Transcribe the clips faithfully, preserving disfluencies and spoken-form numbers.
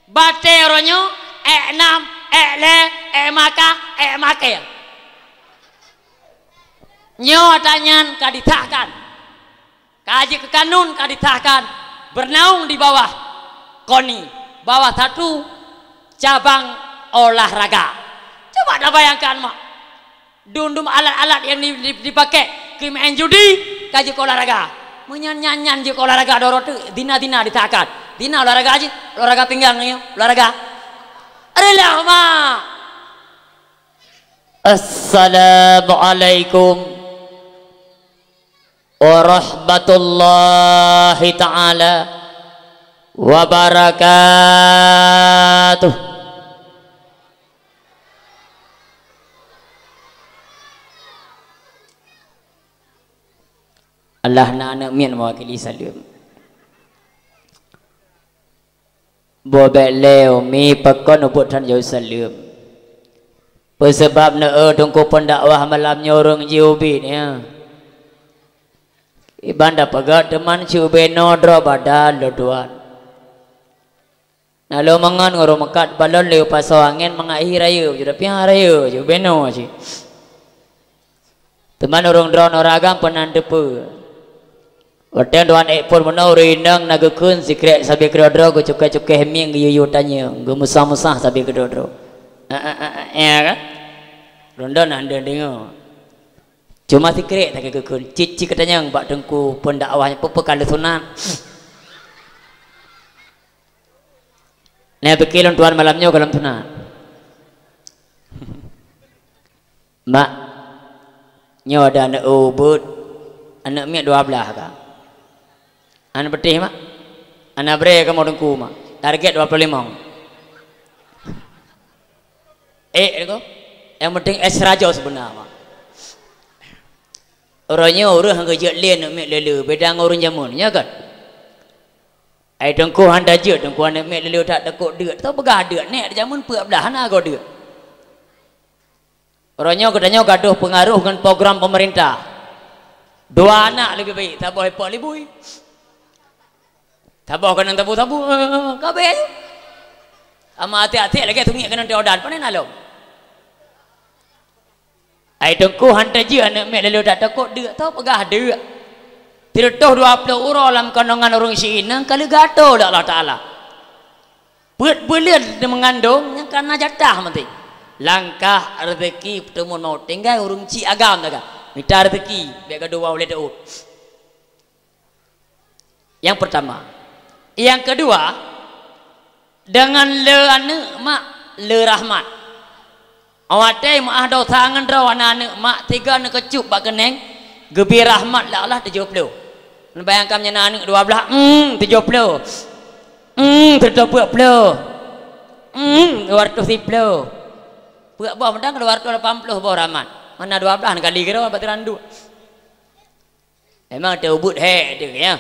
Batée uroe nyoe, ék nam, ék lhée, ék maka, ék makée. Nyoe ata nyan ka disahkan. Ka jeuet keu kanun, ka disahkan, bernaung di bawah koni, bawah satu cabang olahraga. Coba tabayangkan, mak. Dum-dum alat-alat nyang di, di, dipakai keu main judi, ka jeuet keu olahraga. Meunyan nyan-nyan jeuet keu olahraga doro teuk, zina-zina disahkan. Zina olahraga jih, olahraga pinggang nyoe, olahraga. Adolah, mak. Assalamualaikum warahmatullahi taala wabarakatuh. Alah na aneuk miet mewakili saleuem. Boh bék lé umi, pakon ubit that jaweueb saleuem. Peue sabab na, eh, teungku pendakwah malam nyoe ureuëng jiubit, ya. Iban da peugah teuma siubenoe droe badan lôn tuan. Na lôn mangat ngon ureuëng meukat balon lé pasoe angén mangat hi rayeuk, jeuet piah rayeuk, jiubenoe cit. Teuma ureuëng droeneuh ragam peunan teupeu. Watée tuan ék phon meunoe ureuëng inong na geukheun sikrek sabe keudroe-droe geucukée-cukée mieng geuyue-yue tanyong, geumeusah-meusah sabe keudroe-droe. Eh, eh, eh, eh, ya kan? Rondon hana deungoe. Cuma sikrek tak geukheun, cit-cit geutanyong bak teungku pendakwah nyan, peue-peue ka lheueh sunat. Nah, pike lôn tuan malam nyoe ka lheueh sunat. Mak, nyoe ada aneuk ubit, aneuk miet dua blaih ka. Hana peuteh, mak. Hana bré kamoe teungku, mak. Target dua ploh limong. Eh, ko. Nyang penting es raja sebenar, mak. Uroe nyoe ureuëng hana geujeuet lé aneuk miet lé-lé, beda ngon ureuëng jameun, nya kan? Ai teungku hana jeuet, teungku aneuk miet lé-lé that teukok deuk. Tau peugah deuk, nek jameun peuet blaih hana go deuk. Uroe nyoe geutanyoe gadôh peungaroh ngon program pemerintah. Dua anak leubeh baik, saboh ipok libui. Saboh keunong sabu-sabu, eh, ka abéh. Ama até-até lagée sungiek keunong teuodan, pane na lom. Ai teungku hana jeuet aneuk miet lé-lé that teukok deuk, tau peugah deuk. Sireutôh dua ploh uroe lam kandongan ureuëng si inong ka lheueh geuatoe lé Allah Taala. Peuet buleuen meungandong nyang ka na jatah meuti. Langkah rezeki peuteumon maut tinggai ureuëng cik agam taga. Mita rezeki bék gadôh wau lé daud. Nyang peurtama. Nyang keudua, deungon le aneuk mak le rahmat. Watée meuáh desya ngon droe aneuk mak tiga neukeucup bak keuneng, geubri rahmat lé Allah tujoh ploh. Neubayangkan meunyoe na aneuk dua blaih, hmm, tujoh ploh. Hmm, sireutôh peuet ploh. Hmm, dua reutôh siploh. Peuet boh meudang dua reutôh lapan ploh boh rahmat. Mana dua blaih neukali keudroe bak teuranduk. Memang teuh ubit hék teuh, ya.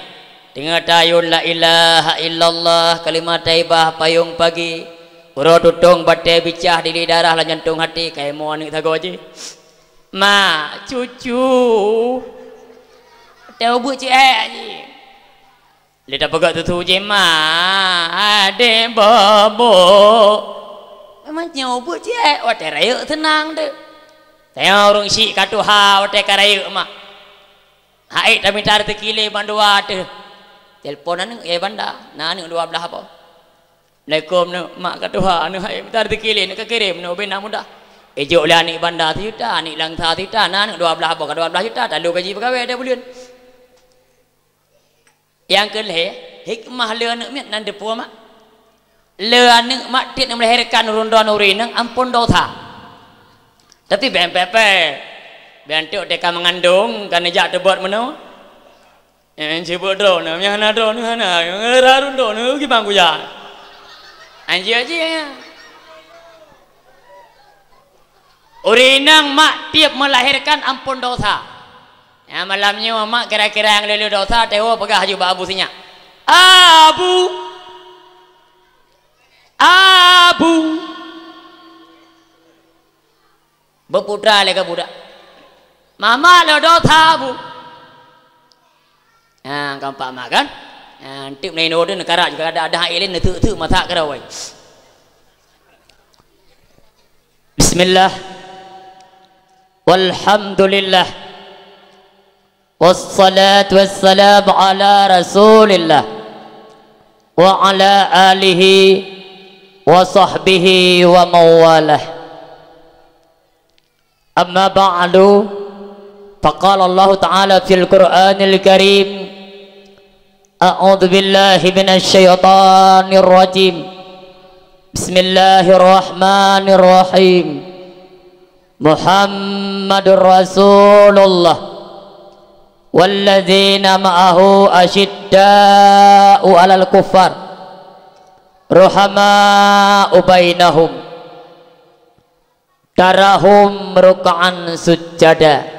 Teungoh tayun la ilaha illallah, kalimah thaibah, payong pagi. Uroe tutong batée bicah, dili darah lam jantong hati, ka imoe aneuk sagoe jih. Mak, cucu. Teuh ubit cit hék jih. Lé tapeugah tutu jih, mak, adék bobo. Memang nyoe ubit cit hék, watée rayeuk seunang teuh. Tanyoe ureuëng syiek ka tuha watée ka rayeuk, mak. Hai tamita rezeki lé bandua teuh. Telepon aneuk, ya banda, na aneuk dua blaih boh. Assalamualaikum, neuk, mak ka tuha, aneuk hai mita rezeki lé, neuk ka kirém, neuk ubé na mudah. Ijok lé aneuk banda sijuta, aneuk langsa sijuta, na aneuk dua blaih boh ka dua blaih juta, talu gaji peugawée tiep buleuen. Nyang keu lhée, hikmah le aneuk miet nan teupeue, mak. Le aneuk mak tieb neumeuleherkan ureuëng droeneuh ureuëng inong ampôn desya. Tapi bèk pé-pé. Bèk antuk teuka meungandong, ka neujak teubot meunoe. Eh, sibuk droeneuh, nyang hana droeneuh hana, nyang rarun droeneuh gimang kujak. Anjing-anjing, ya. Ureuëng inong mak tieb meulaherkan ampôn desya. Ya, malam nyoe mak kira-kira nyang lheueh desya, teuho peugah aju bak abu sinyak. Abu! Abu! Beuputra lé keu budak. Mama lheueh desya, Bu. Ha, gampang mak kan? Ha, tieb meulaén ureuëng neukarat juga ada-ada hak ilén neuteuk-teuk masak keudroe. Bismillah. Walhamdulillah. Wassalatu wassalamu ala Rasulillah wa ala alihi wa sahbihi wa mawalah. Amma ba'du, faqala Allah Ta'ala fil Qur'anil Karim, a'udzu billahi minasy syaithanir rajim. Bismillahirrahmanirrahim. Muhammadur Rasulullah walladzina ma'ahu asyidda'u 'alal kuffar, ruhama'u bainahum, tarahum ruk'an sujjada.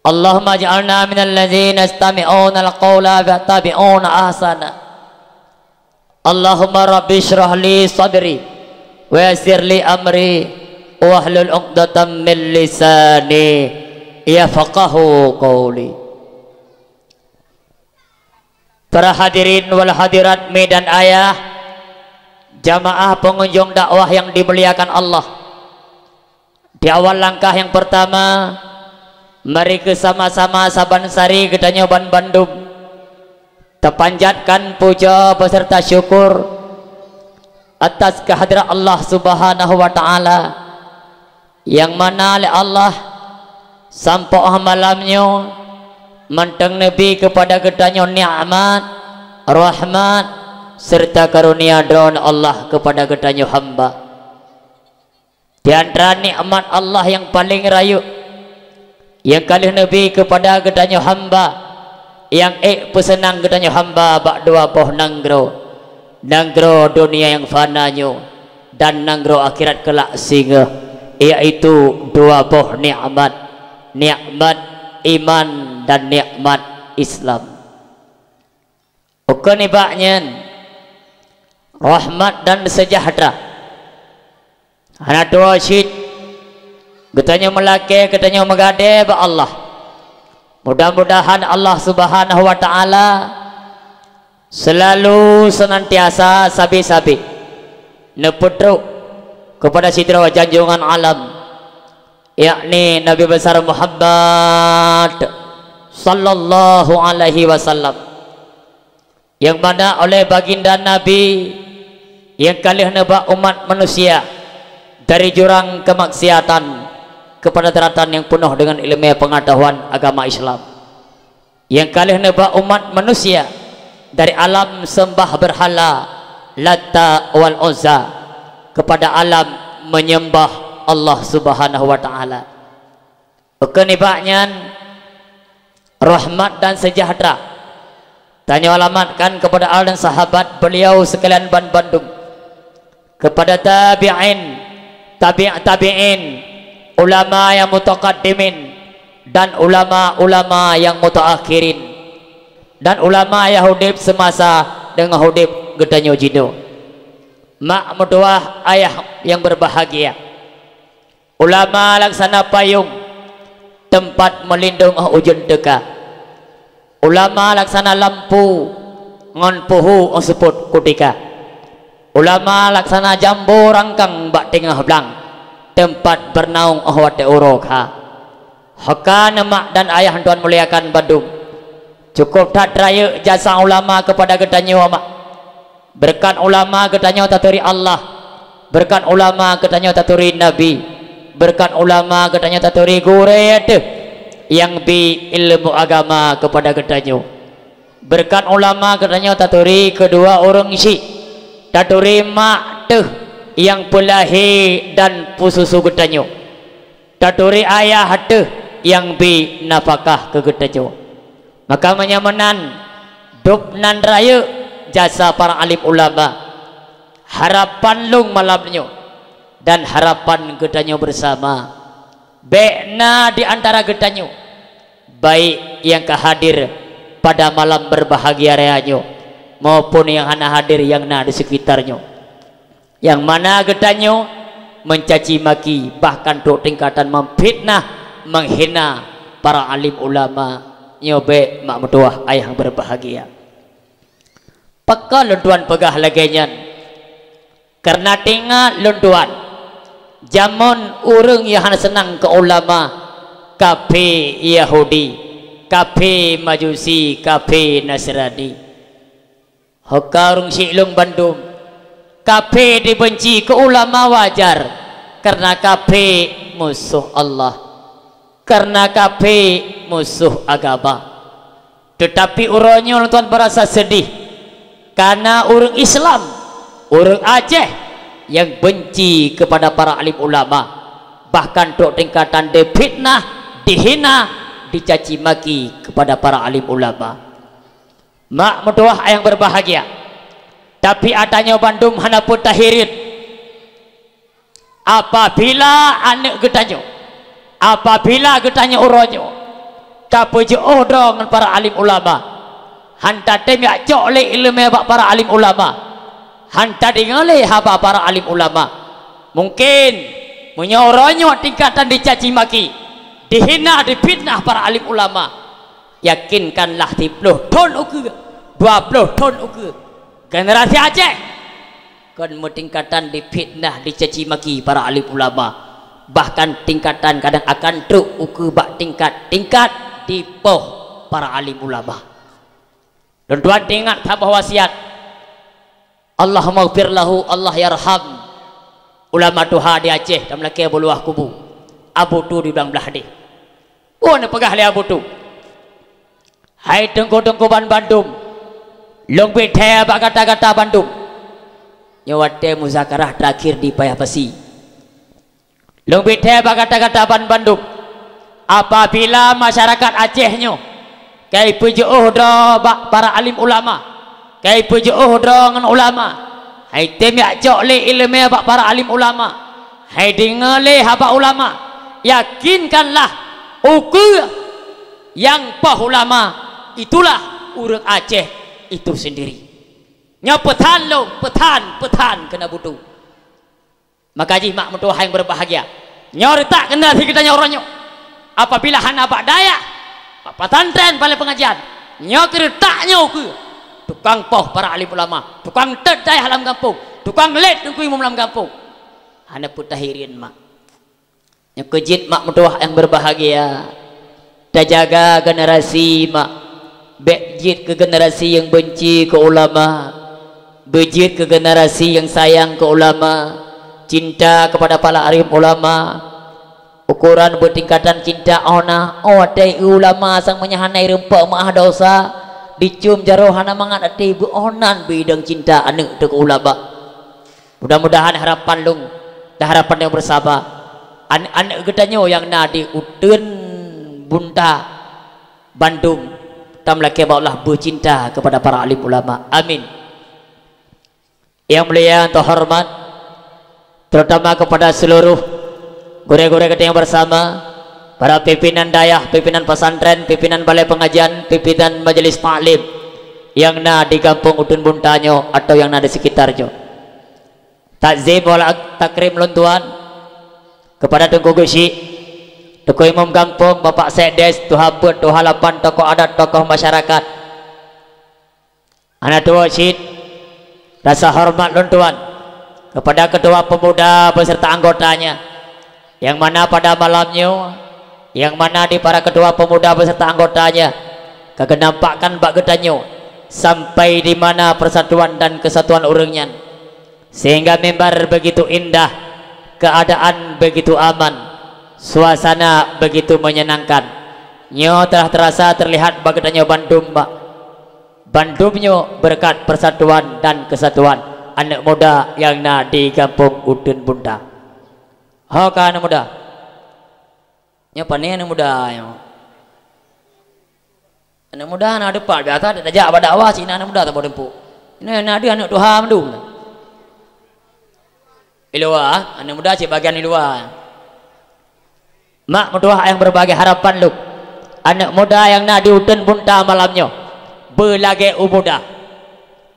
Allahumma ij'alna minal ladzina yastami'unal qaula fayattabi'una ahsana. Allahumma rabbi shrah li sadri wa yassir li amri wahlul 'uqdatam min lisani yafqahu qauli. Para hadirin wal hadirat, mi dan ayah, jamaah pengunjung dakwah yang dimuliakan Allah. Di awal langkah yang pertama, mari ke sama-sama saban sari geutanyoe ban bandum tapanjatkan puja beserta syukur atas kehadirat Allah Subhanahu wa Ta'ala, nyang mana lé Allah sampoe malam nyoe mantong neubi keupada geutanyoe nikmat, rahmat, serta karunia droen Allah keupada geutanyoe hamba. Di antara nikmat Allah nyang paleng rayeuk, nyang ka lheueh neubi keupada geutanyoe hamba, nyang ék peuseunang geutanyoe hamba bak dua boh nanggroe, nanggroe dunia nyang fana nyoe dan nanggroe akhirat keulak singoh, yaitu dua boh nikmat, nikmat iman dan nikmat Islam. Ukeue nibak nyan, rahmat dan seujahteura hana tuwoe cit geutanyoe meulakée, geutanyoe meugadée bak Allah. Mudah-mudahan Allah Subhanahu wa Ta'ala seulalu seunantiasa sabe-sabe neupeutrok keupada sidroe janjongan alam, yakni Nabi Besar Muhammad sallallahu alaihi wasallam, nyang mana oleh baginda Nabi nyang ka lheueh neuba umat manusia dari jurang keumaksiatan keupada daratan nyang peunoh deungon ileumé peungeutahuan agama Islam, nyang ka lheueh neuba umat manusia dari alam seumbah beurhala Lata wal Uzza keupada alam meunyeumbah Allah Subhanahu wa Ta'ala. Ukeue nibak nyan, rahmat dan seujahteura tanyoe alamatkan keupada Allah dan sahabat beliau sekalian ban bandum, keupada tabi'in, tabi' tabi'in, ulama nyang mutaqaddimin, dan ulama-ulama nyang mutaakhirin, dan ulama nyang udeb seumasa deungon udeb geutanyoe jinoe. Mak meutuwah, ayah nyang beubahgia, ulama laksana payong teumpat meulindong óh ujeuen teuka. Ulama laksana lampu ngon peuhu óh seupôt kutika. Ulama laksana jambo rangkang bak teungoh blang, teumpat beureunaung óh watée uroe kha. Ho ka neumak dan ayah tuan muliakan bandum, cukôp that rayeuk jasa ulama keupada geutanyoe, mak. Beureukat ulama geutanyoe taturi Allah. Beureukat ulama geutanyoe taturi Nabi. Beureukat ulama geutanyoe taturi gurée teuh nyang bi ileumu agama keupada geutanyoe. Beureukat ulama geutanyoe taturi keudua ureuëng syik. Taturi mak teuh nyang peulahé dan peususu geutanyoe. Taturi ayah teuh nyang bi nafakah keu geutanyoe. Maka meunyoe meunan, dub nan rayeuk jasa para alim ulama, harapan lôn malam nyoe dan harapan geutanyoe beusama, bék na di antara geutanyoe, baik nyang ka hadir pada malam beubahgia raya nyoe maupun nyang hana hadir nyang na di seukitar nyoe, nyang mana geutanyoe meucaci maki, bahkan trok tingkatan meufitnah, meuhina para alim ulama. Nyoe bék, mak meutuwah, ayah nyang beubahgia. Pakon lôn tuan peugah lagée nyan? Kareuna teuingat lôn tuan, Jameun ureuëng nyang hana seunang keu ulama, kafé Yahudi, kafé Majusi, kafé Nasrani. Ho ka ureuëng syiek lôn bandum, kafé dibenci keu ulama wajar, kareuna kafé musoh Allah, kareuna kafé musoh agama. Teutapi uroe nyoe lôn tuan beurasa seudeh, kareuna ureuëng Islam, ureuëng Aceh nyang benci keupada para alim ulama, bahkan trok tingkatan difitnah, dihina, dicaci maki keupada para alim ulama. Mak meutuwah nyang beubahgia, tapi ata nyoe bandum hana peue tahireuen. Apabila aneuëk geutanyoe, apabila geutanyoe uroe nyoe ka peujeuôh droe ngon para alim ulama, han tatem jak cok lé iéleumé bak para alim ulama, han tadeungoe lé haba para alim ulama, mungken meunyoe uroe nyoe tingkatan dicaci maki, dihina, difitnah para alim ulama, yakinkanlah siploh thon ukeue, dua ploh thon ukeue, generasi Aceh kon meutingkatan difitnah, dicaci maki para alim ulama, bahkan tingkatan kadang akan trok ukeue bak tingkat-tingkat dipoh para alim ulama. Lôn tuan teuingat saboh wasiat, Allahummaghfir lahu, Allah yarham, ulama tuha di Aceh, tameulakée bak luwah kubu, Abu Tu di Blang Blahdeh. Peue neupeugah lé Abu Tu? Hai teungku-teungku ban bandum, lôn bithée bak gata-gata bandum. Nyoe watée muzakarah teurakhier di Payah Pasi. Lôn bithée bak gata-gata ban bandum, apabila masyarakat Aceh nyoe ka ipeujeuôh droe bak para alim ulama, ka ipeujeuôh droe ngon ulama, han item jak cok lé iéleumé bak para alim ulama, han ideungoe lé haba ulama, yakinkanlah ukeue nyang poh ulama, itulah ureuëng Aceh itu sendiri. Nyoe peusan lôn, peusan, peusan keu Abu Tu. Maka jih mak meutuwah nyang beubahgia, nyoe reutak keuneuk sigeutanyoe uroe nyoe. Apabila hana bak dayah, bak pesantren, balai pengajian, nyoe keureutak nyoe ukeue tukang poh para alim ulama, tukang tét dayah lam gampông, tukang lét teungku imum lam gampông, hana peue tahireuen mak. Nyoe keuh jeuet mak meutuwah nyang beubahgia. Tajaga generasi mak. Bék jeuet keu generasi nyang benci keu ulama. Beujeuet keu generasi nyang sayang keu ulama, cinta keupada para alim ulama. Ukoran beutingkatan cinta óh na, óh watée ulama sang meunyoe hana irumpok meuáh desya, dicôm jaroe hana mangat até beuóh nan bidang cinta aneuëk teuh keu ulama. Mudah-mudahan harapan lôn dan harapan nyang beusama, an-, aneuëk geutanyoe nyang na di uteuen Bunta bandum, tameulakée bak Allah beucinta keupada para alim ulama. Amin. Nyang mulia, nyang teuhoreumat, terutama keupada seuluruh gurée-gurée geutanyoe beusama, para pimpinan dayah, pimpinan pesantren, pimpinan balai pengajian, pimpinan majelis taklim nyang na di gampông uteuen Bunta nyoe atawa nyang na di sekitar nyoe. Takzim wal takrim lôn tuan keupada Teungku Geuchik, Teungku Imum Gampông, Bapak Sekdes, Tuha Peuet, Tuha Lapan, tokoh adat, tokoh masyarakat. Hana tuwoe cit rasa horeumat lôn tuan keupada Keutua Peumuda beserta anggotanya, nyang mana pada malam nyoe, nyang mana di para Keutua Peumuda beserta anggotanya ka geunampakkan bak geutanyoe sampai di mana persatuan dan kesatuan ureuëng nyan. Sehingga mimbar begitu indah, keadaan begitu aman, suasana begitu menyenangkan. Nyoe telah terasa terlihat bak geutanyoe bandum, mak. Bandum nyoe beureukat persatuan dan kesatuan aneuëk muda nyang na di gampông uteuen Bunta. Ho ka aneuëk muda? Nyoe pane aneuëk muda nyoe? Aneuëk muda na deupat, biasa tajak bak dakwah sinan aneuëk muda saboh teumpat. Nyoe na deuh aneuëk tuha mandum. Di luwa, aneuëk muda cit bagian di luwa. Mak meutuwah nyang beubahgia, harapan lôn, aneuëk muda nyang na di uteuen Bunta malam nyoe beulagée u muda.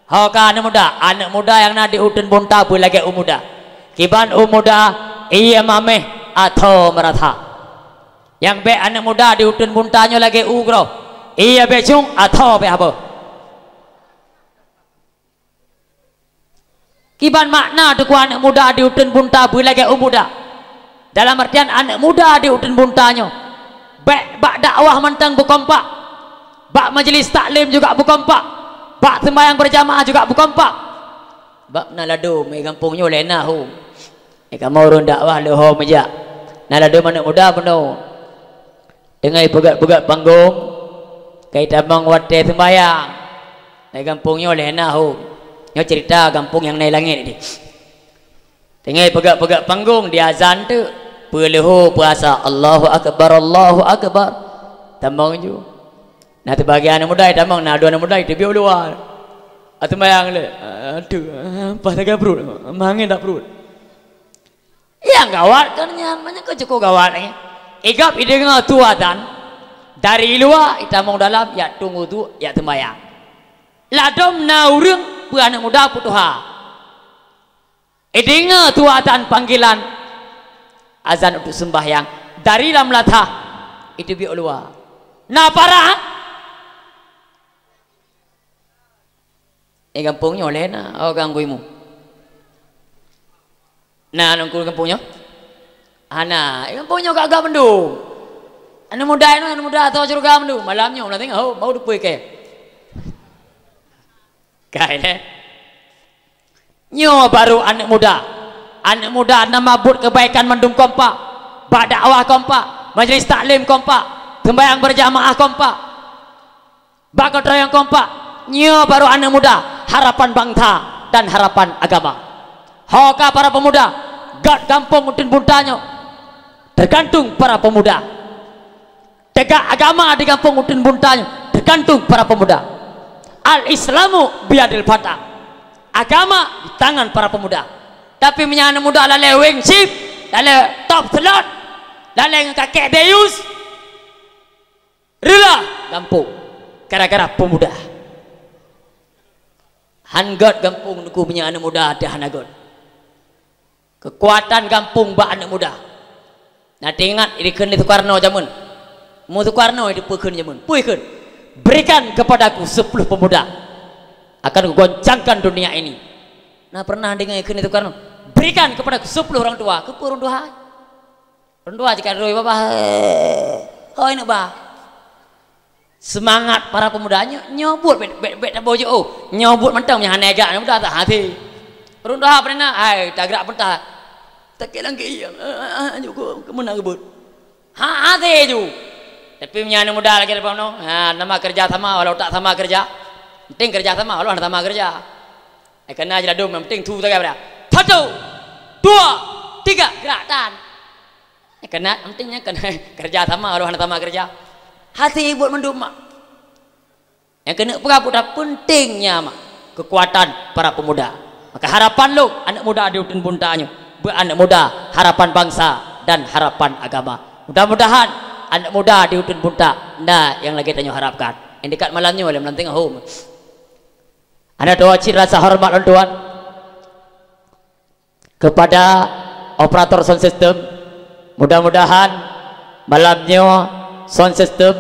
Ho ka aneuëk muda, aneuëk muda nyang na di uteuen Bunta beulagée u muda. Kiban u muda, ie mameh atho meurasa. Nyang bék aneuëk muda di uteuen Bunta nyoe lagée u groe, ie bék cong atho bék habéh. Kiban makna teuku aneuëk muda di uteuen Bunta beulagée u muda. Dalam artian aneuk muda di uteuen bunta nyoe, bèk bak dakwah mantong beukompak, bak majelis taklim juga beukompak, bak seumbahyang berjamaah juga beukompak. Bak na ladôm, eh, gampông nyoe lé na hom. Eh, kamoe ureueng dakwah leuhom jak. Na ladôm aneuk muda bunoe. Teungoh peugöt-peugöt panggong, ka itamong watèe seumbahyang. Eh, gampông nyoe lé na hom. Nyoe cerita gampông nyang na i langèt nyoe. Teungoh peugöt-peugöt panggong, diazan teuk. Peuleuho puasa, Allahu Akbar, Allahu Akbar. Tamong ju. Na teubagian aneuk muda, tamong, na dua aneuk muda, teubiet u luwa. Ateumayang lé. Aduh, pas lagèe pruet. Mangén dak pruet. Nyang gawat kan nyan, maknanya kan cukup gawat, eh. Igab ideungoe su azan, dari luwa, itamong dalam, yak tueng udhu, yak teumayang. Ladôm na ureueng peu aneuk muda peutuha. Ideungoe su azan panggilan azan untuk sembahyang dari lam latah, itu biôk luwa. Na parah? Eh, gampông nyoe lé na, oh, ganggu imu. Na, nungku gampông nyoe? Hana, eh, gampông nyoe gagah mandum. Aneuk muda nyoe, aneuk muda atau syeuruga mandum. Malam nyoe, na tengok, oh, bau dupui ke. Kai lé. Nyoe baru aneuk muda. Aneuk muda nama buet kebaikan mandum kompak. Bak dakwah kompak, majlis taklim kompak, sembahyang berjamaah kompak. Bak gotong royong kompak, nyoe baru aneuk muda, harapan bangsa dan harapan agama. Ho ka para pemuda, göt gampông uteuen bunta nyoe, tergantung para pemuda. Tegak agama di gampông uteuen bunta nyoe teugantung para peumuda. Al-Islamu biyadil fata. Agama di tangan para peumuda. Tapi meunyo aneuk muda lalée weng chip, lalée top slot, lalée ngon kakek Deus, reulah gampông gara-gara peumuda. Han göt gampông nungku meunyo aneuk muda teuh hana göt. Keukuatan gampông bak aneuk muda. Na teuingat dikheun lé Sukarno jameun. Meu Sukarno dipeukheun jameun. Peue kheun? "Berikan kepadaku sepuluh pemuda, akan kugoncangkan dunia ini." Na pernah deungoe kheun lé Sukarno, "Berikan kepadaku sepuluh orang tua." Keupeue ureueng tuha? Ureueng tuha jika roi babah. Hoi neuk ba. Seumangat para peumuda nyoe, nyoe buet bèk, bèk, bèk taboh jeuet, oh. Nyoe buet mantong nyang hana gak, mudah tak hati. Ureueng tuha peureuna, hai, tagrak peutah. Sakét lam keuieng, ah, ah, ah, ju keu, keu meunan geubeuet. Ha, hati ju. Tapi meunyo aneuk muda lagèe bunoe, ha, nama kerja sama walau tak sama kerja. Penting kerja sama walau hana sama kerja. Eh, keunan jiladôm, yang penting tu sagai pada. Satu, dua, tiga, gerak tan. Eh, keunan, pentingnya keunan kerja sama, walau hana sama kerja. Hati buet mandum mak. Nyang keuneuk peugah buta pentingnya mak keukuatan para pemuda. Maka harapan lôn aneuk muda di Uteuen Bunta nyoe, beu aneuk muda harapan bangsa dan harapan agama. Mudah-mudahan aneuk muda di Uteuen Bunta na nyang lagèe tanyoe harapkan. Nyang dikat malam nyoe lé malam teungoh hom. Hana dua cit rasa horeumat lôn tuan. Kepada operator sound system, mudah-mudahan malam nyoe sound system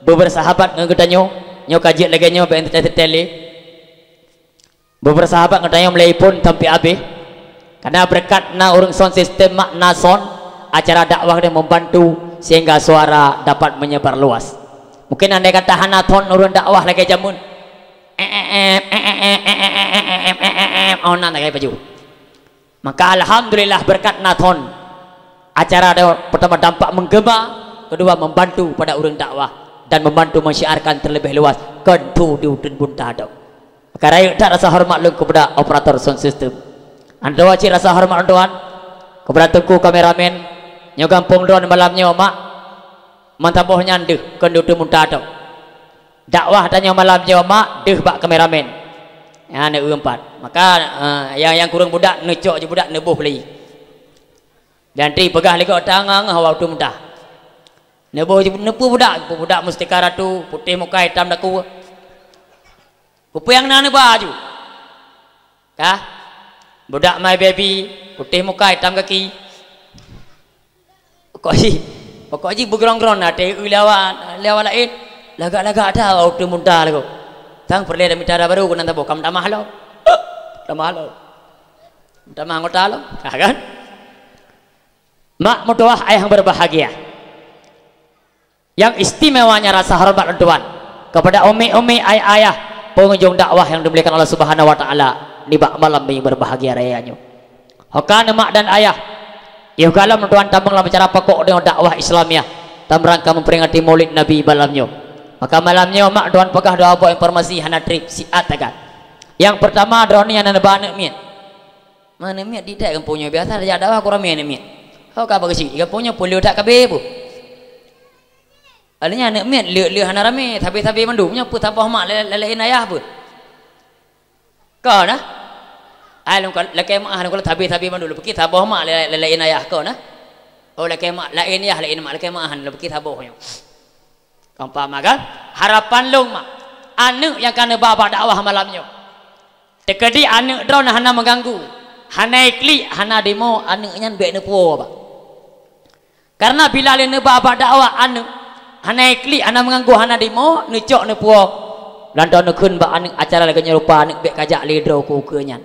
beusahabat ngon geutanyoe, nyoe ka jeuet lagèe nyoe bèk teutel-teutel lé. Beusahabat ngon geutanyoe mulai phon sampai habéh. Karena berkat na ureueng sound system mak na sound, acara dakwah nyoe membantu sehingga suara dapat menyebar luas. Mungkin andai kata hana sound ureueng dakwah lagèe jameun, oh, na lagèe baju. Maka alhamdulillah berkat na sound, acara nyoe pertama dampak menggema, kedua membantu pada ureueng dakwah dan membantu mensyiarkan terlebih luas keu di Uteuen Bunta nyoe. Maka rayeuk that rasa horeumat lôn kepada operator sound system. Hana dua cit rasa horeumat lôn tuan kepada teungku kameramen. Nyoe gampông droeneuh malam nyoe mak, meusaboh nyan deuh keu di Uteuen Bunta nyoe. Dakwah tanyoe malam nyoe mak deuh bak kameramen. Nyan na eu empat. Maka, eh, nyang, nyang kureueng budak neucok ju budak neuboh lé. Dan ti peugah lé gob tangang hawa Uteuen Bunta. Neuboh ju, neupeue budak, peue budak mustika ratu, putéh muka hitam daku. Peue nyang na neuba ju. Kah? Budak my baby, putéh muka hitam gaki. Pokok jih, pokok jih beugrong-grong na teu lawan, lawan laén. Lagak-lagak that Uteuen Bunta lagoe. Tang peureulèe mita dara barô keunan saboh, ka meutamah lom. Tamah lom. Meutamah anggota lom. Ha kan? Mak meutuwah, ayah nyang berbahagia. Yang istimewanya rasa hormat lôn tuan kepada umi-umi, ayah-ayah, pengunjung dakwah yang dimuliakan Allah Subhanahu wa Taala, nibak malam nyang berbahagia raya nyoe. Ho ka neuh mak dan ayah, yoh gohlom lôn tuan tamong lam acara pokok deungon dakwah Islamiah dalam rangka memperingati Maulid Nabi malam nyoe. Maka malam nyoe mak lôn tuan peugah dua boh informasi hana treb siat tagat. Yang pertama, droeneuh nyang na neuba aneuk miet. Aneuk miet di daerah gampông nyoe biasa tajak dakwah, kurang ramé aneuk miet. Ho ka bak geuchik, gampông nyoe peue le that ka abéh beuh. Akhirnya aneuk miet le-le hana ramé, sabe-sabe mandum, nyoe peue saboh mak la-, la-, laén ayah beuh. Ka na? Ai lôn ka-, lakée meu'ah lôn kalon sabe-sabe mandum, lôn pikir saboh mak la-, la-, laén ayah ka na? Oh, lakée mak laén ayah, laén mak, lakée meu'ah lôn pikir saboh nyoe. Kon paham kan? Harapan lôn mak, aneuk nyang ka neuba bak dakwah malam nyoe, teukeudi aneuk droeneuh hana meuganggu, hana iklik, hana demo, aneuk nyan bék neupuwoe bak. Karena bila lé neuba bak dakwah aneuk hana iklik, hana meuganggu, hana demo, neucok neupuwoe, lantong neukheun bak aneuk acara lagée nyoe rupa, aneuk bék kajak lé droe ukeue-ukeue nyan.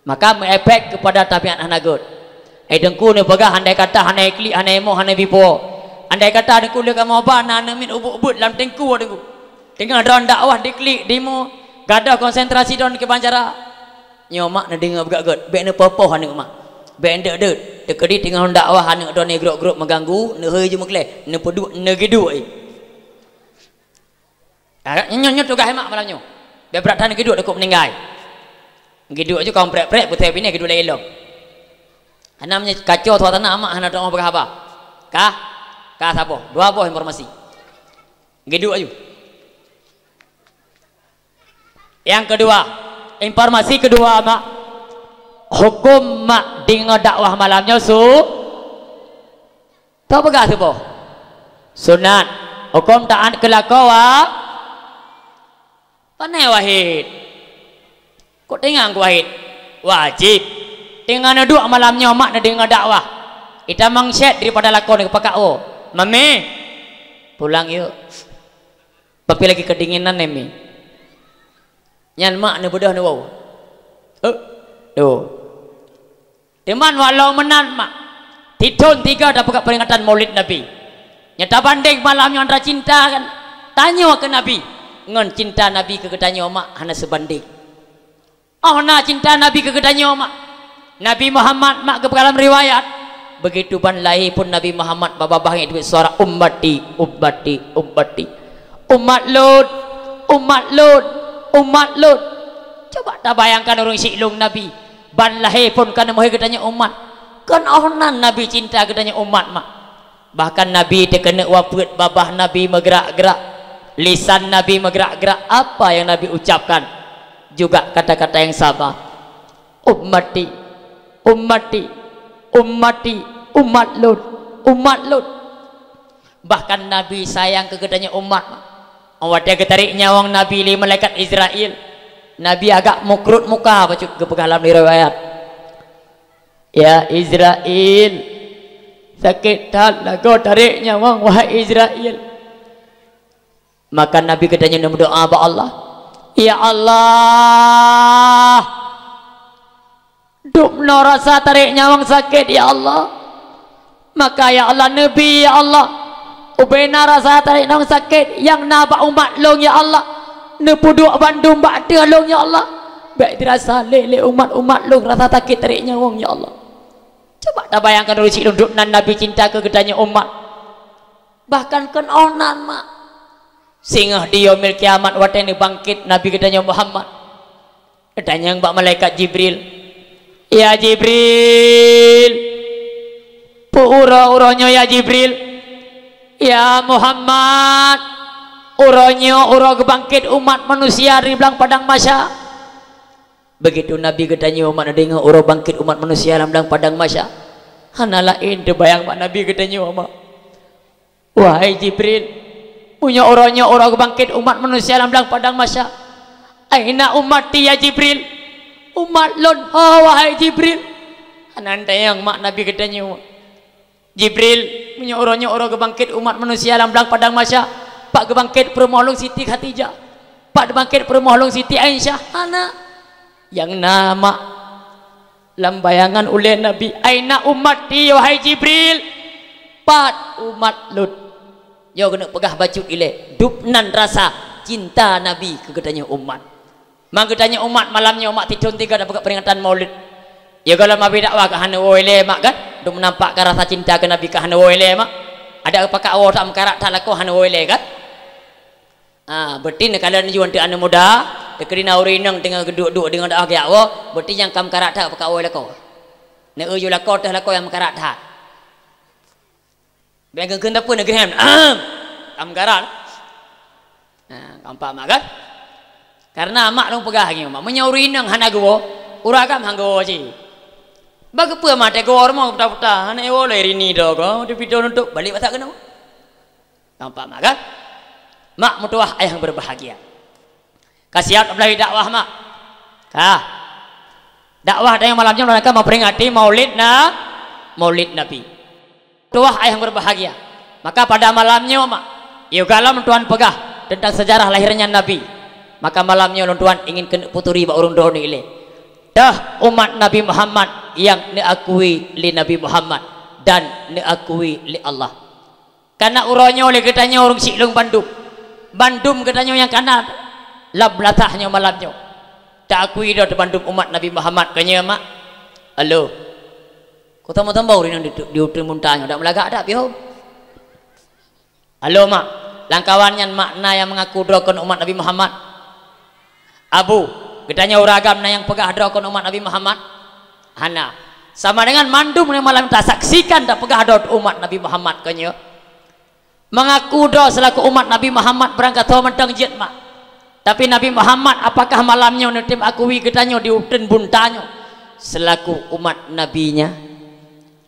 Maka meuefek keupada tabiat hana gét. Eh, teungku neupeugah, andai kata hana iklik, hana emoh, hana bipo. Andai kata teungku lé kamoe ba na aneuk miet ubeuet-ubeuet lam teungku, teungku. Teungoh droen dakwah diklik, demo, gadôh konsentrasi droen keu ban cara. Nyoe mak neudeungoe beugét-gét, bék neupoh-poh aneuk mak. Bék neudeuet-deuet. Teukeudi teungoh dakwah aneuk droeneuh grop-grop meuganggu, neuhôi ju meugleh, neupeuduek, neugiduek. Ah, nyoe, nyoe tugaih mak malam nyoe. Bèk brat that geuduek dikuk meuninggai. Geuduek aju kong prek-prek, putéh binéh geuduek lé ilong. Hana meunyoe kacau suasana mak hana teu'oh peugah haba. Kah? Kah saboh. Dua boh informasi. Geuduek aju. Yang kedua, informasi kedua mak. Huköm mak deungoe dakwah malam nyoe su-, Tapeugah teuboh. Sunat. Huköm taát keu lakoe wa-, pane Wahid? Kok teungang keu Wahid? Wajéb. Teungoh neuduek malam nyoe mak neudeungoe dakwah. Itamong syèt daripada lakoe neupakat woe. Mami, pulang yuk. Tapi lagi kedinginan nemi. Nyan mak neubeudôh neuwoe. Eh, tuh. Teuma walau meunan mak, tithon tiga tapeugah peuringatan Maulid Nabi. Nyang tabandeng malam nyoe antara cinta kan, tanyoe keu Nabi, ngon cinta Nabi keu geutanyoe mak hana seubandeng. Oh na cinta Nabi keu geutanyoe mak. Nabi Muhammad mak geupeugah lam riwayat, begitu ban lahé phon Nabi Muhammad babah langét teubiet suara, "Ummati, ummati, ummati." Umat lôn, umat lôn, umat lôn. Cuba tabayangkan ureuëng siklung Nabi, ban lahé phon ka neumeuhôi geutanyoe umat. Kon oh nan Nabi cinta geutanyoe umat mak. Bahkan Nabi teukeuneuk wafeuet babah Nabi meugrak-grak, lisan Nabi meugrak-grak, apa yang Nabi ucapkan juga kata-kata yang sama. Ummati, ummati, ummati, umat lôn, umat lôn. Bahkan Nabi sayang keu geutanyoe umat. Watée geutarek nyawöng Nabi lé malaikat Izrail, Nabi agak mukrot muka bacut geupeugah lam riwayat, "Ya Izrail, sakét that lagoe tarek nyawöng, wahai Izrail." Maka Nabi geutanyoe neumeudoá bak Allah, "Ya Allah, dubnoe rasa tarek nyawöng sakét, ya Allah. Maka, ya Allah, neubi, ya Allah, ubena rasa tarek nyawöng sakét nyang na bak umat lôn, ya Allah. Neupeuduek bandum bak ateueh lôn, ya Allah. Bék dirasa lé, lé umat-umat lôn rasa sakét tarek nyawöng, ya Allah." Cuba tabayangkan ureuëng siklung dubnan Nabi cinta keu geutanyoe umat. Bahkan kon oh nan mak. Singoh di Yaumil Kiamat watée neubangkét Nabi geutanyoe Muhammad, geutanyong bak malaikat Jibril, "Ya Jibril, peu uroe-uroe nyoe ya Jibril?" "Ya Muhammad, uroe nyoe uroe geubangkét umat manusia di blang padang mahsyar." Begitu Nabi geutanyoe mak neudeungoe uroe bangkét umat manusia lam blang padang mahsyar, hana laén teubayang bak Nabi geutanyoe mak. "Wahai Jibril, meunyoe uroe nyoe uroe geubangkét umat manusia lam blang padang mahsyar, aina ummati ya Jibril? Umat lôn ho, wahai Jibril?" Hana teudeungoe mak Nabi geutanyoe. "Jibril, meunyoe uroe nyoe uroe geubangkét umat manusia lam blang padang mahsyar, pat geubangkét peurumoh lôn Siti Khadijah? Pat geubangkét peurumoh lôn Siti Aisyah?" Hana. Nyang na mak, Lam bayangan ulée Nabi, "Aina ummati, wahai Jibril? Pat umat lôn?" Nyoe keuneuk peugah bacut ilée, dub nan rasa cinta Nabi keu geutanyoe umat. Mang geutanyoe umat malam nyoe mak tithon tiga dapat peringatan Maulid. Ya, kalau mabi dakwah ka hana woe lé mak kan? Dum nampak ka rasa cinta keu Nabi ka hana woe lé mak. Ada pakak woe tak meukarat that lakoe hana woe lé kan? Ah, berarti neukalon ju aneuëk muda, teukeudi na ureuëng inong teungoh geuduek-duek deungon dakwah geujak woe, berarti nyang ka meukarat that pakak woe lakoe. Neu ju lakoe teuh lakoe nyang meukarat that. Bék geukheun teupeu neugrihem. Ahem. Ka meukarat. Nah, ka nampak mak kan? Karena mak lôn peugah lagée nyoe, mak, meunyoe ureuëng inong hana geuwoe, ureuëng agam han geuwoe cit. Bak keupeue mak teugoe rumoh puta-puta, hana iwoe lé rini droe ko, teupido nuntok balik masa keunoe. Ka nampak mak kan? Mak meutuwah ayah yang berbahagia. Ka siap tablaih dakwah mak? Ka. Dakwah dan malam nyoe mereka memperingati Maulid na, Maulid Nabi. Tuah ayah yang berbahagia. Maka pada malam nyoe mak, yôh galom tuan peugah tentang sejarah lahirnya Nabi. Maka malam nyoe lôn tuan ingin keuneuk peuturi bak ureuëng droeneuh ilée. Teuh umat Nabi Muhammad nyang neuakui lé Nabi Muhammad dan neuakui lé Allah. Kana uroe nyoe lé geutanyoe ureuëng sikleueng bandum. Bandum geutanyoe nyang kana lam beulatah nyoe malam nyoe. Taakui droe teuh bandum umat Nabi Muhammad keu nyoe mak. Halo. Ko tamong-tamong ureuëng nyang di, di uteuen bunta nyoe dak meulagak dak pih ho. Halo mak, lam kawan nyan mak na nyang meungaku droe kon umat Nabi Muhammad? Abu, geutanyoe ureuëng agam na nyang peugah droe kon umat Nabi Muhammad? Hana. Sama dengan mandum nyang malam tasaksikan tapeugah droe umat Nabi Muhammad keu nyoe. Meungaku droe seulaku umat Nabi Muhammad beurangkasoe mantong jeuet mak. Tapi Nabi Muhammad apakah malam nyoe neutem akui geutanyoe di uteuen bunta nyoe seulaku umat Nabi-Nya?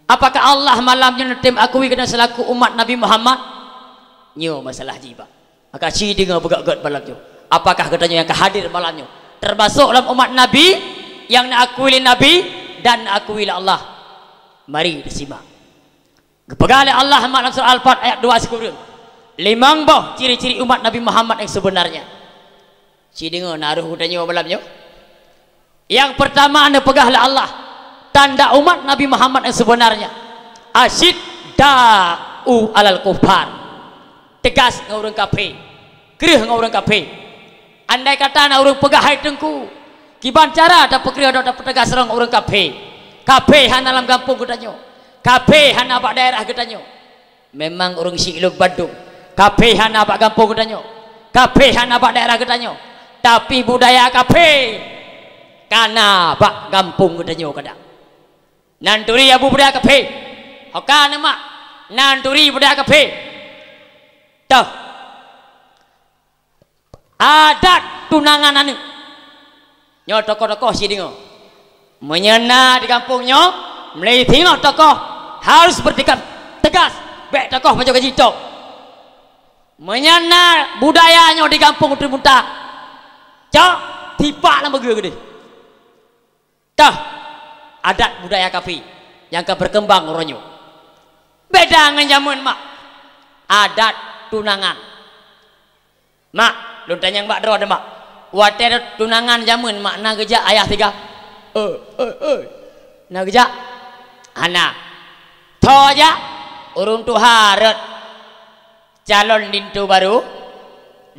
Apakah Allah malam nyoe neutem akui geutanyoe seulaku umat Nabi Muhammad? Nyoe masalah jih bak. Maka ci deungoe beugét-gét malam nyoe. Apakah geutanyoe nyang ka hadir malam nyoe termasuk lam umat Nabi nyang neuakui lé Nabi dan neuakui lé Allah? Mari disimak. Geupeugah lé Allah mak lam surah Al-Fat ayat dua sikureueng. Limong boh ciri-ciri umat Nabi Muhammad nyang sebenarnya. Ci deungoe na roh geutanyoe malam nyoe. Nyang peurtama neupeugah lé Allah, tanda umat Nabi Muhammad nyang sebenarnya, asyidda'u 'alal kuffar, teugas ngon ureuëng kafé, kreueh ngon ureuëng kafé. Andai kata na ureuëng peugah, "Hai Teungku, kiban cara tapeukreueh droe tapeuteugas droe ngon ureuëng kafé?" Kafé hana lam gampông geutanyoe, kafé hana bak daerah geutanyoe. Memang ureuëng sikleueng bandum, kafé hana bak gampông geutanyoe, kafé hana bak daerah geutanyoe, tapi budaya kafé kana bak gampông geutanyoe kadang. Nan turi abu budaya kafé, hoka neumak nan turi budaya kafé. Toh. Adat tunangan aneuëk. Nyoe tokoh-tokoh ci deungoe. Meunyoe na di gampông nyoe, meulai singoh tokoh harus bersikap tegas. Bék tokoh majoh gaji tok. Meunyoe na budaya nyoe di gampông uteuen bunta, cok tipak lam beugeue geudeh. Tah, adat budaya kafé nyang ka berkembang uroe nyoe. Beda ngon jameun mak. Adat tunangan. Mak, lôn tanyong bak droe deh mak. Watée tunangan jameun mak na geujak ayah siga? Eh, eh, eh. Na geujak? Hana. Tho jak, ureuëng tuha rot calon linto barô,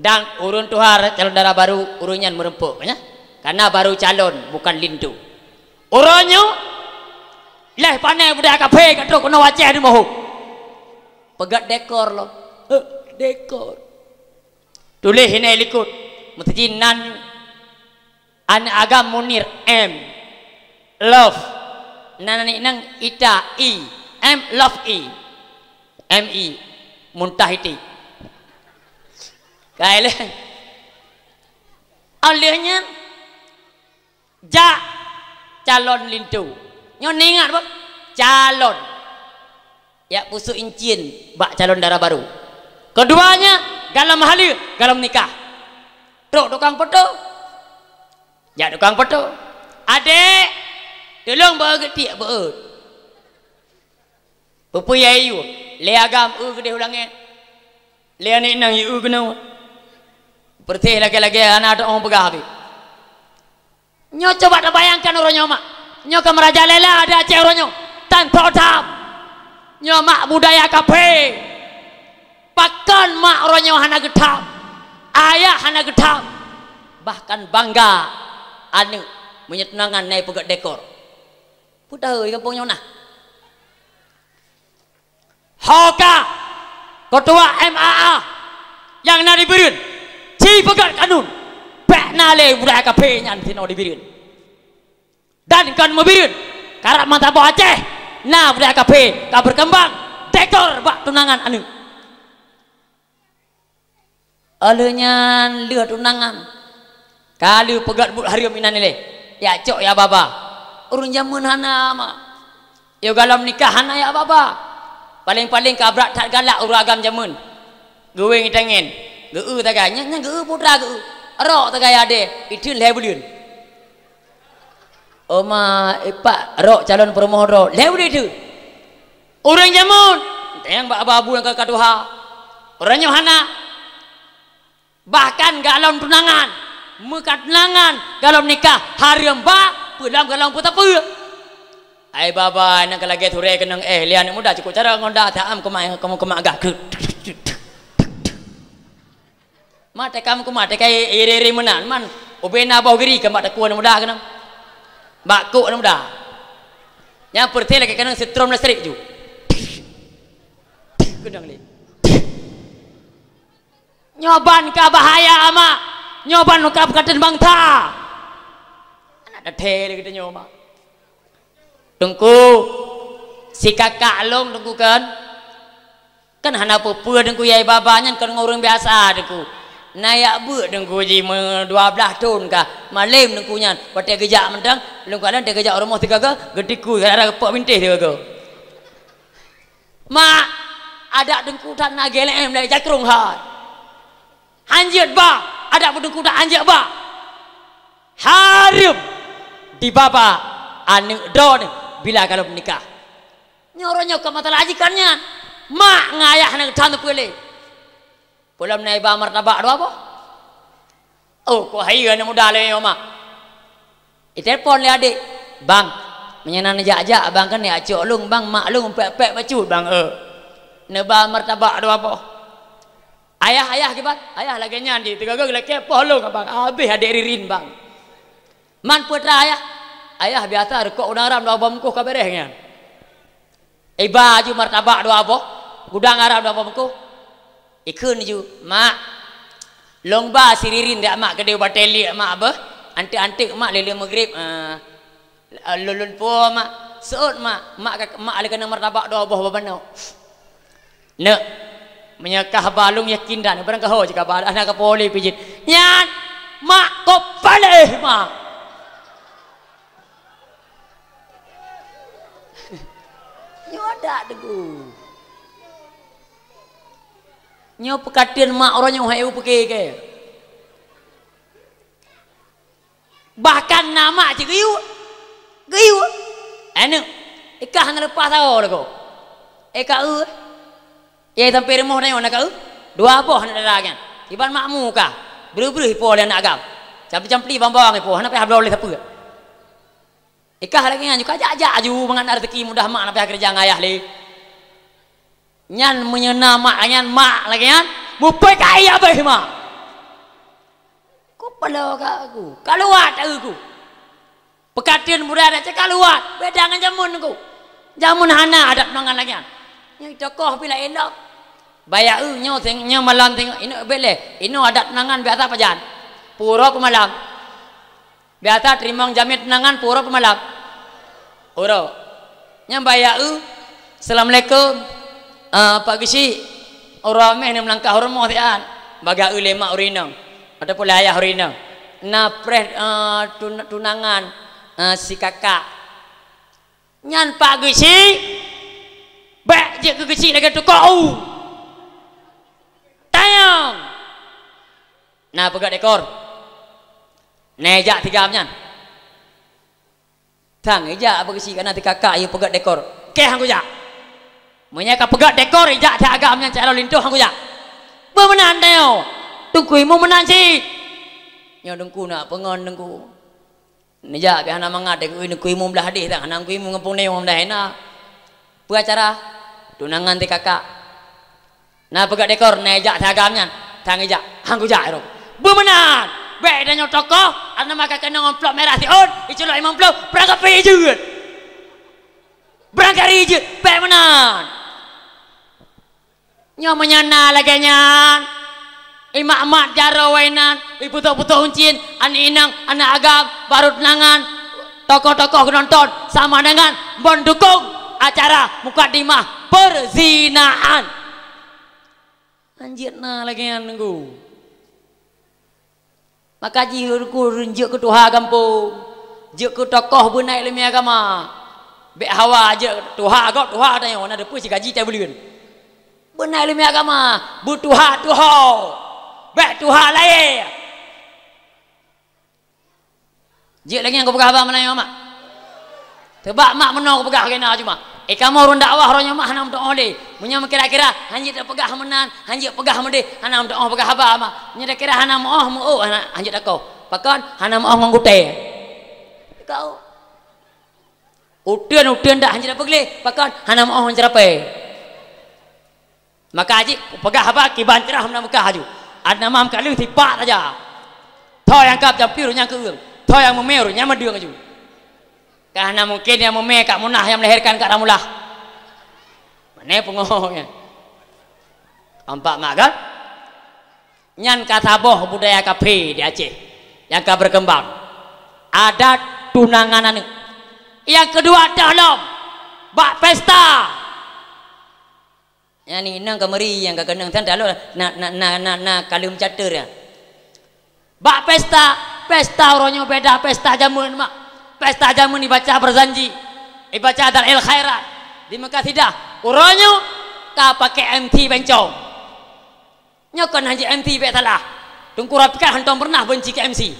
dan ureuëng tuha calon dara barô, ureuëng nyan meureumpok, ya. Karena baru calon, bukan linto. Uroe nyoe, leh pané budaya kafé ka trok keunoe Aceh di Moho. Peugét dekor lom. Eh, dekor. Tuléh iné likot. Meuteujih nan Aneuëk agam Munir M. Love. Nan aneuëk inong Ita I. M Love I. M I. Muntah iti. Kai lé. Óh lheueh nyan, jak calon linto. Nyoe neuingat boh. Calon. Jak pusok incien bak calon dara barô. Keuduanya, galom haleue, galom nikah. Trok tukang poto. Jak tukang poto. "Adék, tulông beu geutiek beuet." Peue-peue ya yue, lé agam eu geudeh u langét. Lé aneuëk inong yue eu keunoe. Peureuteh lagée-lagée hana teuong peugah habéh. Nyoe coba tabayangkan uroe nyoe mak. Nyoe ka meurajalela di Aceh uroe nyoe. Tan tho tham. Nyoe mak budaya kaphé. Pakon mak uroe nyoe hana geutham, ayah hana geutham, bahkan bangga aneuk meunyoe tunangan na ipeugét dekor. Peue tahu di gampông nyoe na? Ho ka, keutua M A A nyang na di Bireuen, ci peugét kanun, bék na lé budaya kaphé nyan sinoe di Bireuen. Dan kon meubireuen, karab mata boh Aceh, na budaya kaphé ka beukeumbang, dekor bak tunangan aneuk. Óh lheueh nyan lheueh tunangan, ka lheueh peugét buet hareuem inan ilée, jak cok jak baba. Ureuëng jameun hana mak. Yoh galom nikah hana jak baba. Paleng-paleng ka brat that galak ureuëng agam jameun. Geuwéng itangen, geu-eu tagai, nyan, nyan geu-eu putra geu-eu. Rok tagai adé, itheun lhée buleuen. Oma ipak rok calon peurumoh droe, lhée uroe teuk. Ureuëng jameun, teuntang bak abu-abu nyang ka, ka tuha. Ureuëng nyoe hana. Bahkan galom tunangan, meuka tunangan, galom nikah, hareuem bak, peue lom galom peue sapeue. Ai baba, nyang ka lagée turée keunong éh, lé aneuk muda cukôp cara ngon da, taam keumak, kamoe keumak gah. Mak teuka meukeumah, teuka iri-iri meunan, man ubena boh giri keu mak teuku aneuk muda keunan. Bak kok aneuk muda. Nyang peureuté lagée keunan setrum listrik ju. Keunong lé. Nyoe ban ka bahaya, Mak. Nyoe ban ka peukaten bangsa. Aneuk teuthée lé geutanyoe, Mak. Teungku, si kakak lôn, Teungku, kan? Kan hana peue-peue Teungku, yai baba nyan kon ngon ureuëng biasa Teungku. Na jak beuet Teungku jih meu dua blaih thon ka, malém Teungku nyan. Watée geujak mantong, lôn kalon watée geujak u rumoh sigoe-goe, geutikui, gara-gara geupok bintéh sigoe-goe. Mak, adat Teungku that na G L M lé jakrong hai. Hanjeuet ba, adat Teungku that hanjeuet ba. Hareuem di baba aneuk droeneuh bila ka lheueh meunikah. Nyoe uroe nyoe kon masalah ajikan nyan. Mak ngon ayah hana geutam teupeue lé. Peue lom na iba martabak dua boh. Oh, kok hai aneuk muda lé nyoe, Mak. Itelepon lé adék, "Bang, meunyoe na neujak-jak, Bang, keuneuk jak cok lôn, Bang, mak lôn pék-pék bacut, Bang, eu. Neuba martabak dua boh." "Ayah, ayah, kiban?" "Ayah lagée nyan jih, teuga-ga lakée poh lôn, Bang. Habéh adék Ririn, Bang." "Man peue teuma, Ayah?" "Ayah, biasa reukok udang haram dua boh bungkôh ka béréh nyan." Iba ju martabak dua boh, udang haram dua boh bungkôh. Ikheun ju, "Mak, lôn ba si Ririn dak, Mak, keudeh batée liek, Mak, beuh. Anteuk-anteuk, Mak, lé-lé meugreb, eh, lôn, lôn po, Mak. Seuôt, Mak. Mak ka, Mak lé keunong martabak dua boh bak manoe." Neuk, meunyoe kah ba lôn yakin dan, barang ka ho cit ka ba, hana ka poleh pih jeuet. Nyan, mak ko paléh, mak. Nyoe adak Teungku. Nyoe peukateun mak uroe nyoe hai u peuke ke. Bahkan na mak cit geuyue. Geuyue. Aneuk, ikah hana leupah sawoe lagoe. Eh, ka eu. Yai sampai rumoh tanyoe na ka eu. Dua boh aneuk dara nyan. Iban makmu kah. Breuh-breuh ipo lé aneuk agam. Campli-campli bang-bang ipo. Hana payah bloe lé sapeue. Ikah lagée nyan ju ka jak-jak aju mangat na rezeki mudah mak na payah keureuja ngon ayah lé. Nyan meunyoe na mak nyan, mak lagée nyan, mupoi kai abéh mak. Ko paloe ka aku, kaluwa taeu ku. Peukateun budaya cit kaluwa, beda ngon jameun ku. Jameun hana adat tunangan lagée nyan. Nyoe tokoh pih laén lom. Baya eu nyoe seng-, nyoe malam tengok, inoe bék lé, inoe adat tunangan biasa pajan. Puro peumalam. Biasa teurimong jamé tunangan puro peumalam. Uroe. Nyang baya eu, "Assalamualaikum, eh, Pak Geuchik." Uroe meh neumeulangkah u rumoh siat. Bagaeu lé mak ureueng inong ataupun lé ayah ureueng inong. Na preh, eh, tun-, tunangan, eh, si kakak. Nyan Pak Geuchik, bék jeuet keu Geuchik lagée tukok u. Tanyong. Na peugét dekor. Nai jak tigam nyan. Sang ijak Pak Geuchik kana tikaka yue peugét dekor. Keh han kujak. Meunyoe ka peugét dekor ijak that agam nyan cak lôn lintoh han kujak. Beumeunan tanyoe. Teungku imeum meunan cit. Nyoe Teungku nak peungon Teungku. Neujak pih hana mangat, neukui, neukui imum blah hadih, hana neukui imum ngon peuneuk dah na. Peue acara? Tunangan ti kakak. Na peugah dekor, na jak si agam nyan, sang ijak, han kujak ero. Beumeunan, bèk tanyoe tokoh, aneuk maka keunong amplop mirah siôn, iculok limong ploh, beurangkapi jeuet. Beurangkapi jeuet, bèk meunan. Nyoe meunyoe na lagèe nyan, imat-mat jaroe inan, iputôh-putôh uncin, aneuk inong, aneuk agam, barô tunangan, tokoh-tokoh geunonton, sama dengan mendukung acara mukadimah perzinaan. Hanjeuet na lagèe nyan nunggu. Maka jih ureueng jeuet keu tuha gampông, jeuet keu tokoh beuna ileumèe agama. Bèk hawa jeuet tuha, gob tuha tanyoe, na teupeue sigaji tai buleuen. Beuna ileumèe agama, beutuha tuho, bèk tuha layèe. Jeuet lagèe nyang kupeugah haba meunan nyoe mak. Teubak mak meunoe kupeugah lagèe na cuma. Eh, kamoe ureueng dakwah uroe nyoe mak hana meutu'oh deh. Meunyoe meukira-kira, hanjeuet tapeugah meunan, hanjeuet peugah meudeh, hana meutu'oh peugah haba mak. Meunyoe takira hana meu'oh, meu'oh, hana, hanjeuet takoh. Pakon? Hana meu'oh ngon gutèe. Kau. Uteuen-uteuen dak hanjeuet tapeugleh, pakon? Hana meu'oh ngon ceurapèe. Maka jih kupeugah haba kiban crah meunan meukah laju. Adak na mam ka lheueh sipak saja. Tho nyang kab jampi ureueng nyan keu ureueng. Tho nyang meumè ureueng nyan meudeueng laju. Ka hana mungken nyang meumè Kak Munah nyang melahirkan Kak Ramulah. Mane peungoh nyan. Nampak mak kan? Nyan ka saboh budaya kafé di Aceh nyang ka berkembang. Adat tunangan aneuk. Nyang keudua, toh lom bak pesta. Nyan inong ka meuri nyang ka keunong tan taloe na, na, na, na, na kaleuem cateur nyan. Bak pesta, pesta uroe nyoe beda pesta jameun mak. Pesta jameun ibaca berjanji, ibaca Dalail Khairat di Mekah Sidah. Uroe nyoe ka pakai M C bencong. Nyoe kon hanjeuet M C bèk salah. Teungku Rafiqah hantom pernah benci keu M C.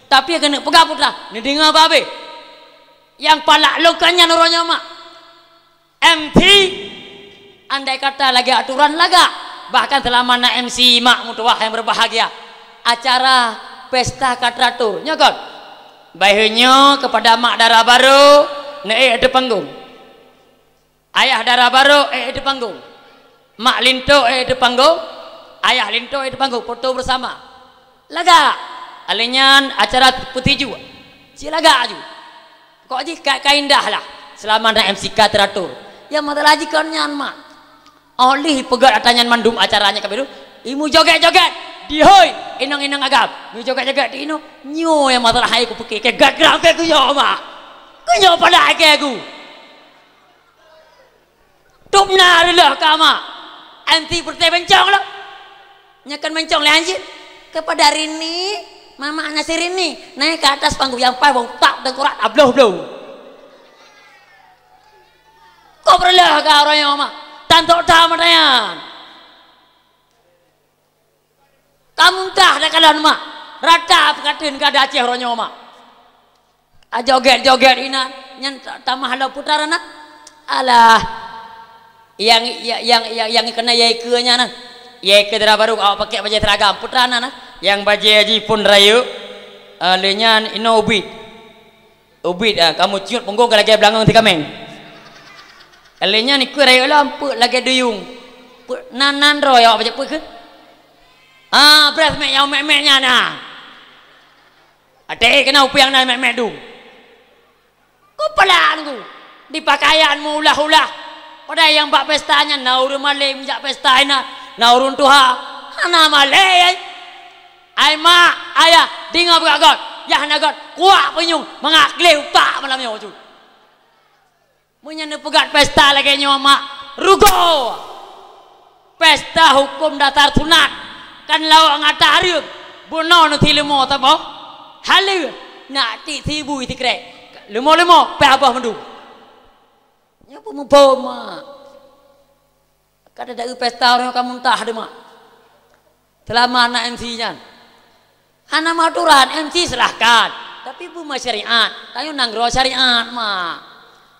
Tapi keuneuk peugah putra, neudeungoe babeh. Nyang palak lôn ka nyan uroe nyoe mak. M C, andai kata lagèe aturan lagak, bahkan seulama na M C mak meutuwah nyang berbahagia, acara pesta ka teratur. Nyoe kon. Baheu nyoe keupada mak dara barô, neuék ateueh panggong. Ayah dara barô ék ateueh panggong. Mak linto ék ateueh panggong. Ayah linto ék ateueh panggong. Foto bersama. Lagak. Alèh nyan acara peutiju. Cilagak aju. Kok jih ka, ka indah lah. Seulama na M C ka teratur. Nyang masalah jih kon nyan mak. Óh lheueh peugöt ata nyan mandum acara nyan ka beurôh, imu jogét-jogét. Dihôi, inong-inong agam. Imu jogét-jogét di inoe. Nyoe nyang masalah hai kupike. Keu gagrang keu ku yo mak. Keu nyoe pada keu ku. Tôb na reuloh ka mak. Anti peureté bencong lom. Nyan kan bencong lé anjing. Kepada Rini, mama Nasi Rini naik ke atas panggung yang paling tak tengkorak abloh-bloh. Kok peureuleuh ka uroe nyoe mak? Tan tok tam ata nyan. Ka muntah dak kalon mak. Rata peukateun ka di Aceh uroe nyoe mak. Ah, joget-joget inan, nyan ta-, tamah lom putra na. Alah. Nyang, nyang, nyang, nyang, nyang keunan yai keue nyan na. Yai keue dara barô awak pakék bajèe seragam, putra na na. Nyang bajèe jih phôn rayeuk, ah, lheueh nyan inoe ubit. Ubit, ah, kamoe ciut punggong ka lagèe beulangong sikameng. Lheueh nyan ikheun rayeuk lom peuet lagèe duyueng. Peuet nan, nan droe awak bajèe peuet kheun. Ah, breh mèk nyang mèk-mèk nyan na. Até keunan upiang nan mèk-mèk dum. Kupeulan ku, di pakaian meuulah-ulah. Padahai nyang bak pesta nyan na ureueng malém jak pesta inan, na ureueng tuha. Hana malém, ai. Ai mak, ayah, deungö beugöt-göt, yah hana göt, kuak peunyueng, mangat gleh utak malam nyoe cut. Meunyoe neupeugöt pesta lagèe nyoe mak, rugoe. Pesta huköm dasar sunat, kan lawok ngon ata hareuem, bunoe neusileumô saboh, haleue, nak tiek sibui sikrek, leumo-leumo pih abah mandum. Nyoe peumuphom mak. Ka teudawi pesta ureueng ka muntah deuh mak. Seulama na M C nyan. Hana meuaturan, M C silahkan. Tapi beuna syariat. Tanyoe nanggroe syariat mak.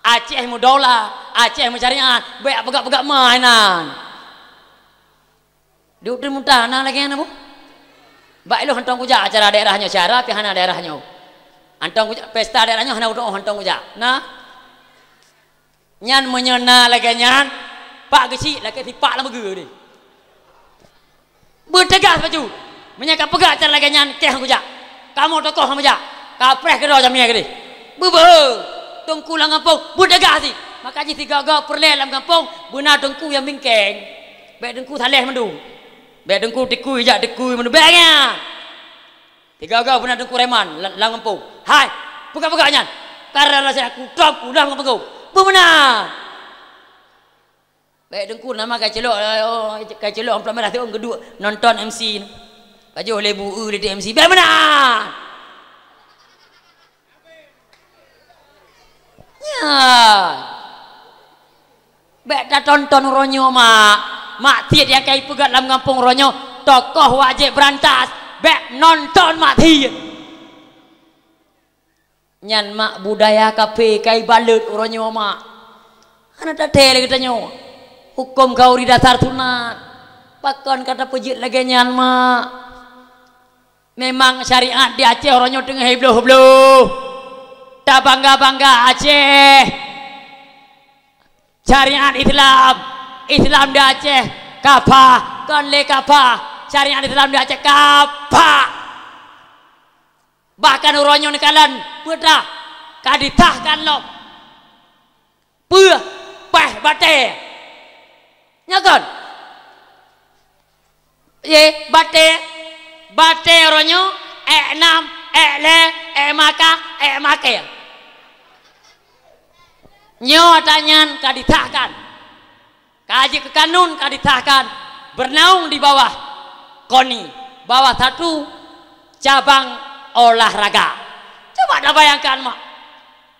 Aceh meudola, Aceh meusyariat. Bèk peugah-peugah meuainan. Di Uteuen Muta na lagèe nyan, Bu? Bak ilôn hantom kujak acara daerah nyoe, syara pih hana daerah nyoe. Hantom kujak, pesta daerah nyoe hana udoe hantom kujak. Nah. Nyan meunyoe na lagèe nyan, pak geuchik lakèe sipak lam beugeue deh. Beuteugas bacut. Meunyoe ka peugah cara lagèe nyan, kèe han kujak. Kamoe tokoh han kujak. Kapreh keudroe jamèe keudeh. Beubeuhe. Teungku lam gampông, beuteugas cit. Maka jih sigoe-goe peureulèe lam gampông, beuna teungku nyang bingkeng. Bèk teungku saleh mandum. Bèk teungku tikui jak tikui mandum. Bèk nyan. Sigoe-goe beuna teungku reman la-, lam gampông. Hai, peugah-peugah nyan. Karena saya kutok pulang ke panggung. Beumeunan. Bèk teungku nama kai celok, oh, kai celok amplop merah tu geuduk nonton M C. Pajoh lé bu-e lé M C. Bèk meunan. Nyan. Bèk tatonton uroe nyoe, mak. Mak Thiet nyang kai peugah lam gampông uroe nyoe, tokoh wajéb beurantas. Bèk nonton Mak Thiet. Nyan mak budaya kafé kai balot uroe nyoe mak. Hana tathèe lé geutanyoe. Hukôm khauri dasar sunat. Pakon ka tapeujeuet lagèe nyan mak? Memang syariat di Aceh uroe nyoe teungoh hibloh-hibloh. Tabangga-bangga Aceh. Syariat Islam, Islam di Aceh kafah, kon lé kafah. Syariat Islam di Aceh kafah. Bahkan uroe nyoe neukalon peue teuh ka disahkan lom. Peue? Paih batèe. Nyo kon? Ye, batèe. Batèe uroe nyoe, èk nam, èk lhèe, èk maka, èk makè. Nyoe ata nyan ka disahkan. Ka jeuet keu kanun ka disahkan, bernaung di bawah koni, bawah satu cabang olahraga. Coba tabayangkan mak,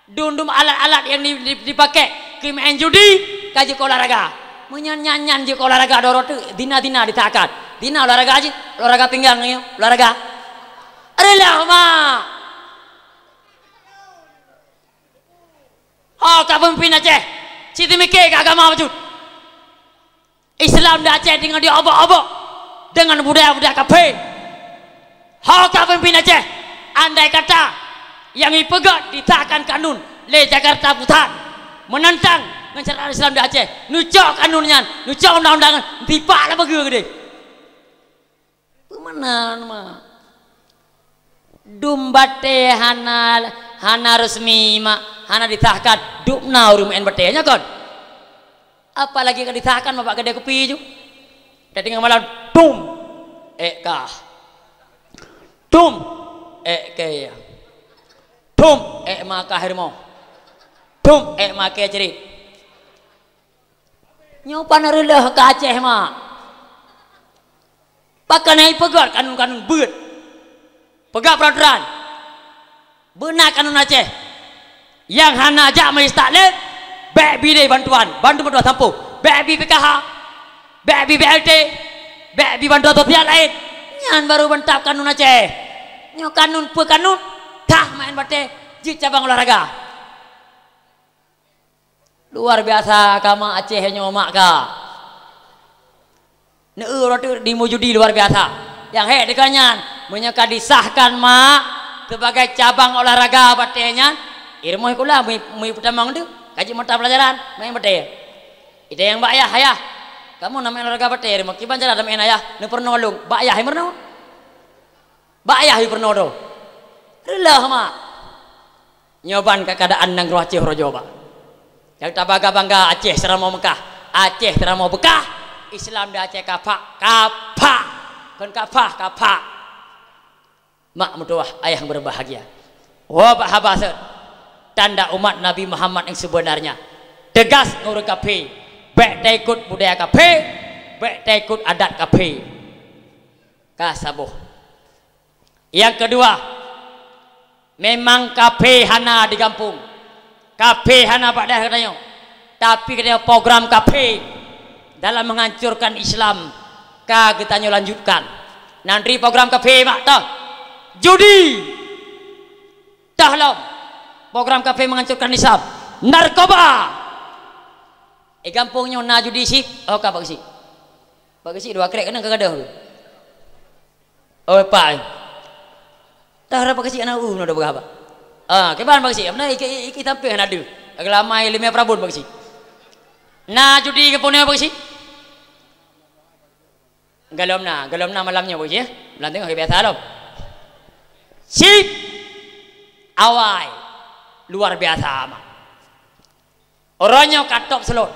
dum-dum alat-alat nyang di, di, dipakai keu main judi ka jeuet keu olahraga. Meunyan nyan-nyan jeuet keu olahraga doro teuk, zina-zina disahkan. Zina olahraga jih, olahraga pinggang nyoe, olahraga. Adolah mak. Ho ka peumimpin Aceh, cit teumike keu agama bacut. Islam di Aceh deungon diobok-obok deungon budaya-budaya kafé. Ho ka peumimpin Aceh, andai kata nyang ipeugèt disahkan kanun lé Jakarta Pusat meunantang ngon syariat Islam di Aceh, neucok kanun nyan, neucok undang-undang nyan, sipak lam beugeue keudeh. Peue meunan mak? Dum batèe hana, hana resmi mak, hana disahkan, dum na ureueng meu'en batèe, nyo kon? Apalagi ka disahkan mak bak keudè kupi ju. Tatinggai malam, tum, èk kah. Tum, èk kèe. Tum, èk makah rumoh. Tum, èk makè crit. Nyoe pan reuloh keu Aceh mak. Pakon han ipeugèt kanun-kanun beuet. Peugah peuratoran. Beuna kanun Aceh. Nyang hana jak majlis taklim, bèk bi lé bantuan, bantuan bantuan sampôh. Bèk bi P K H, bèk bi B L T, bèk bi bantuan sosial laén. Nyan baru mantap kanun Aceh. Nyoe kanun peue kanun? Kah main batèe, jeuet cabang olahraga. Luar biasa ka mak Aceh nyoe mak ka. Neu-eu uroe teuk di meujudi luar biasa. Nyang hék teuka nyan, meunyoe ka disahkan mak sebagai cabang olahraga batèe nyan, i rumoh sikula mui, mui peutamong teuk, ka jeuet mata pelajaran, main batèe. Ita nyang bak ayah, "Ayah, kamoe na main olahraga batèe i rumoh, kiban cara ta main ayah, neupeurunoe lôn." Bak ayah nyang meurunoe. Bak ayah ipeurunoe droe. Reuloh mak. Nyoe ban keuadaan nanggroe Aceh uroe nyoe bah. Nyang tabangga-bangga Aceh seuramoe Meukah, Aceh seuramoe beukah, Islam di Aceh kafah, kafah. Kon kafah, kafah. Mak meutuwah, ayah nyang berbahagia. Woe bak haba seuet, tanda umat Nabi Muhammad nyang sebenarnya. Teugas ngon ureueng kafé, bèk taikot budaya kafé, bèk taikot adat kafé. Ka saboh. Nyang keudua, memang kafé hana di gampông, kafé hana bak daerah geutanyoe, tapi geutanyoe program kafé dalam menghancurkan Islam ka geutanyoe lanjutkan. Nyan di program kafé mak toh, judi, toh lom program kafé menghancurkan Islam, narkoba. Eh, gampông nyoe na judi sip, oh ka bak sip. Bak geuchik dua krek keunan ka gadôh tu. Oh, pak. Dah rapa geuchik aneuk u na dua beurah bak. Ah, kiban Bang Syik, na iki, iki, iki sampéng hana deuh. Geulamai limai peurabot Bang Syik. Na judi keu punoe Bang Syik? Galom na, galom na malam nyoe Bang Syik, ya. Malam teungoh biasa lom. Sip. Awai. Luar biasa amat. Uroe nyoe ka top slot.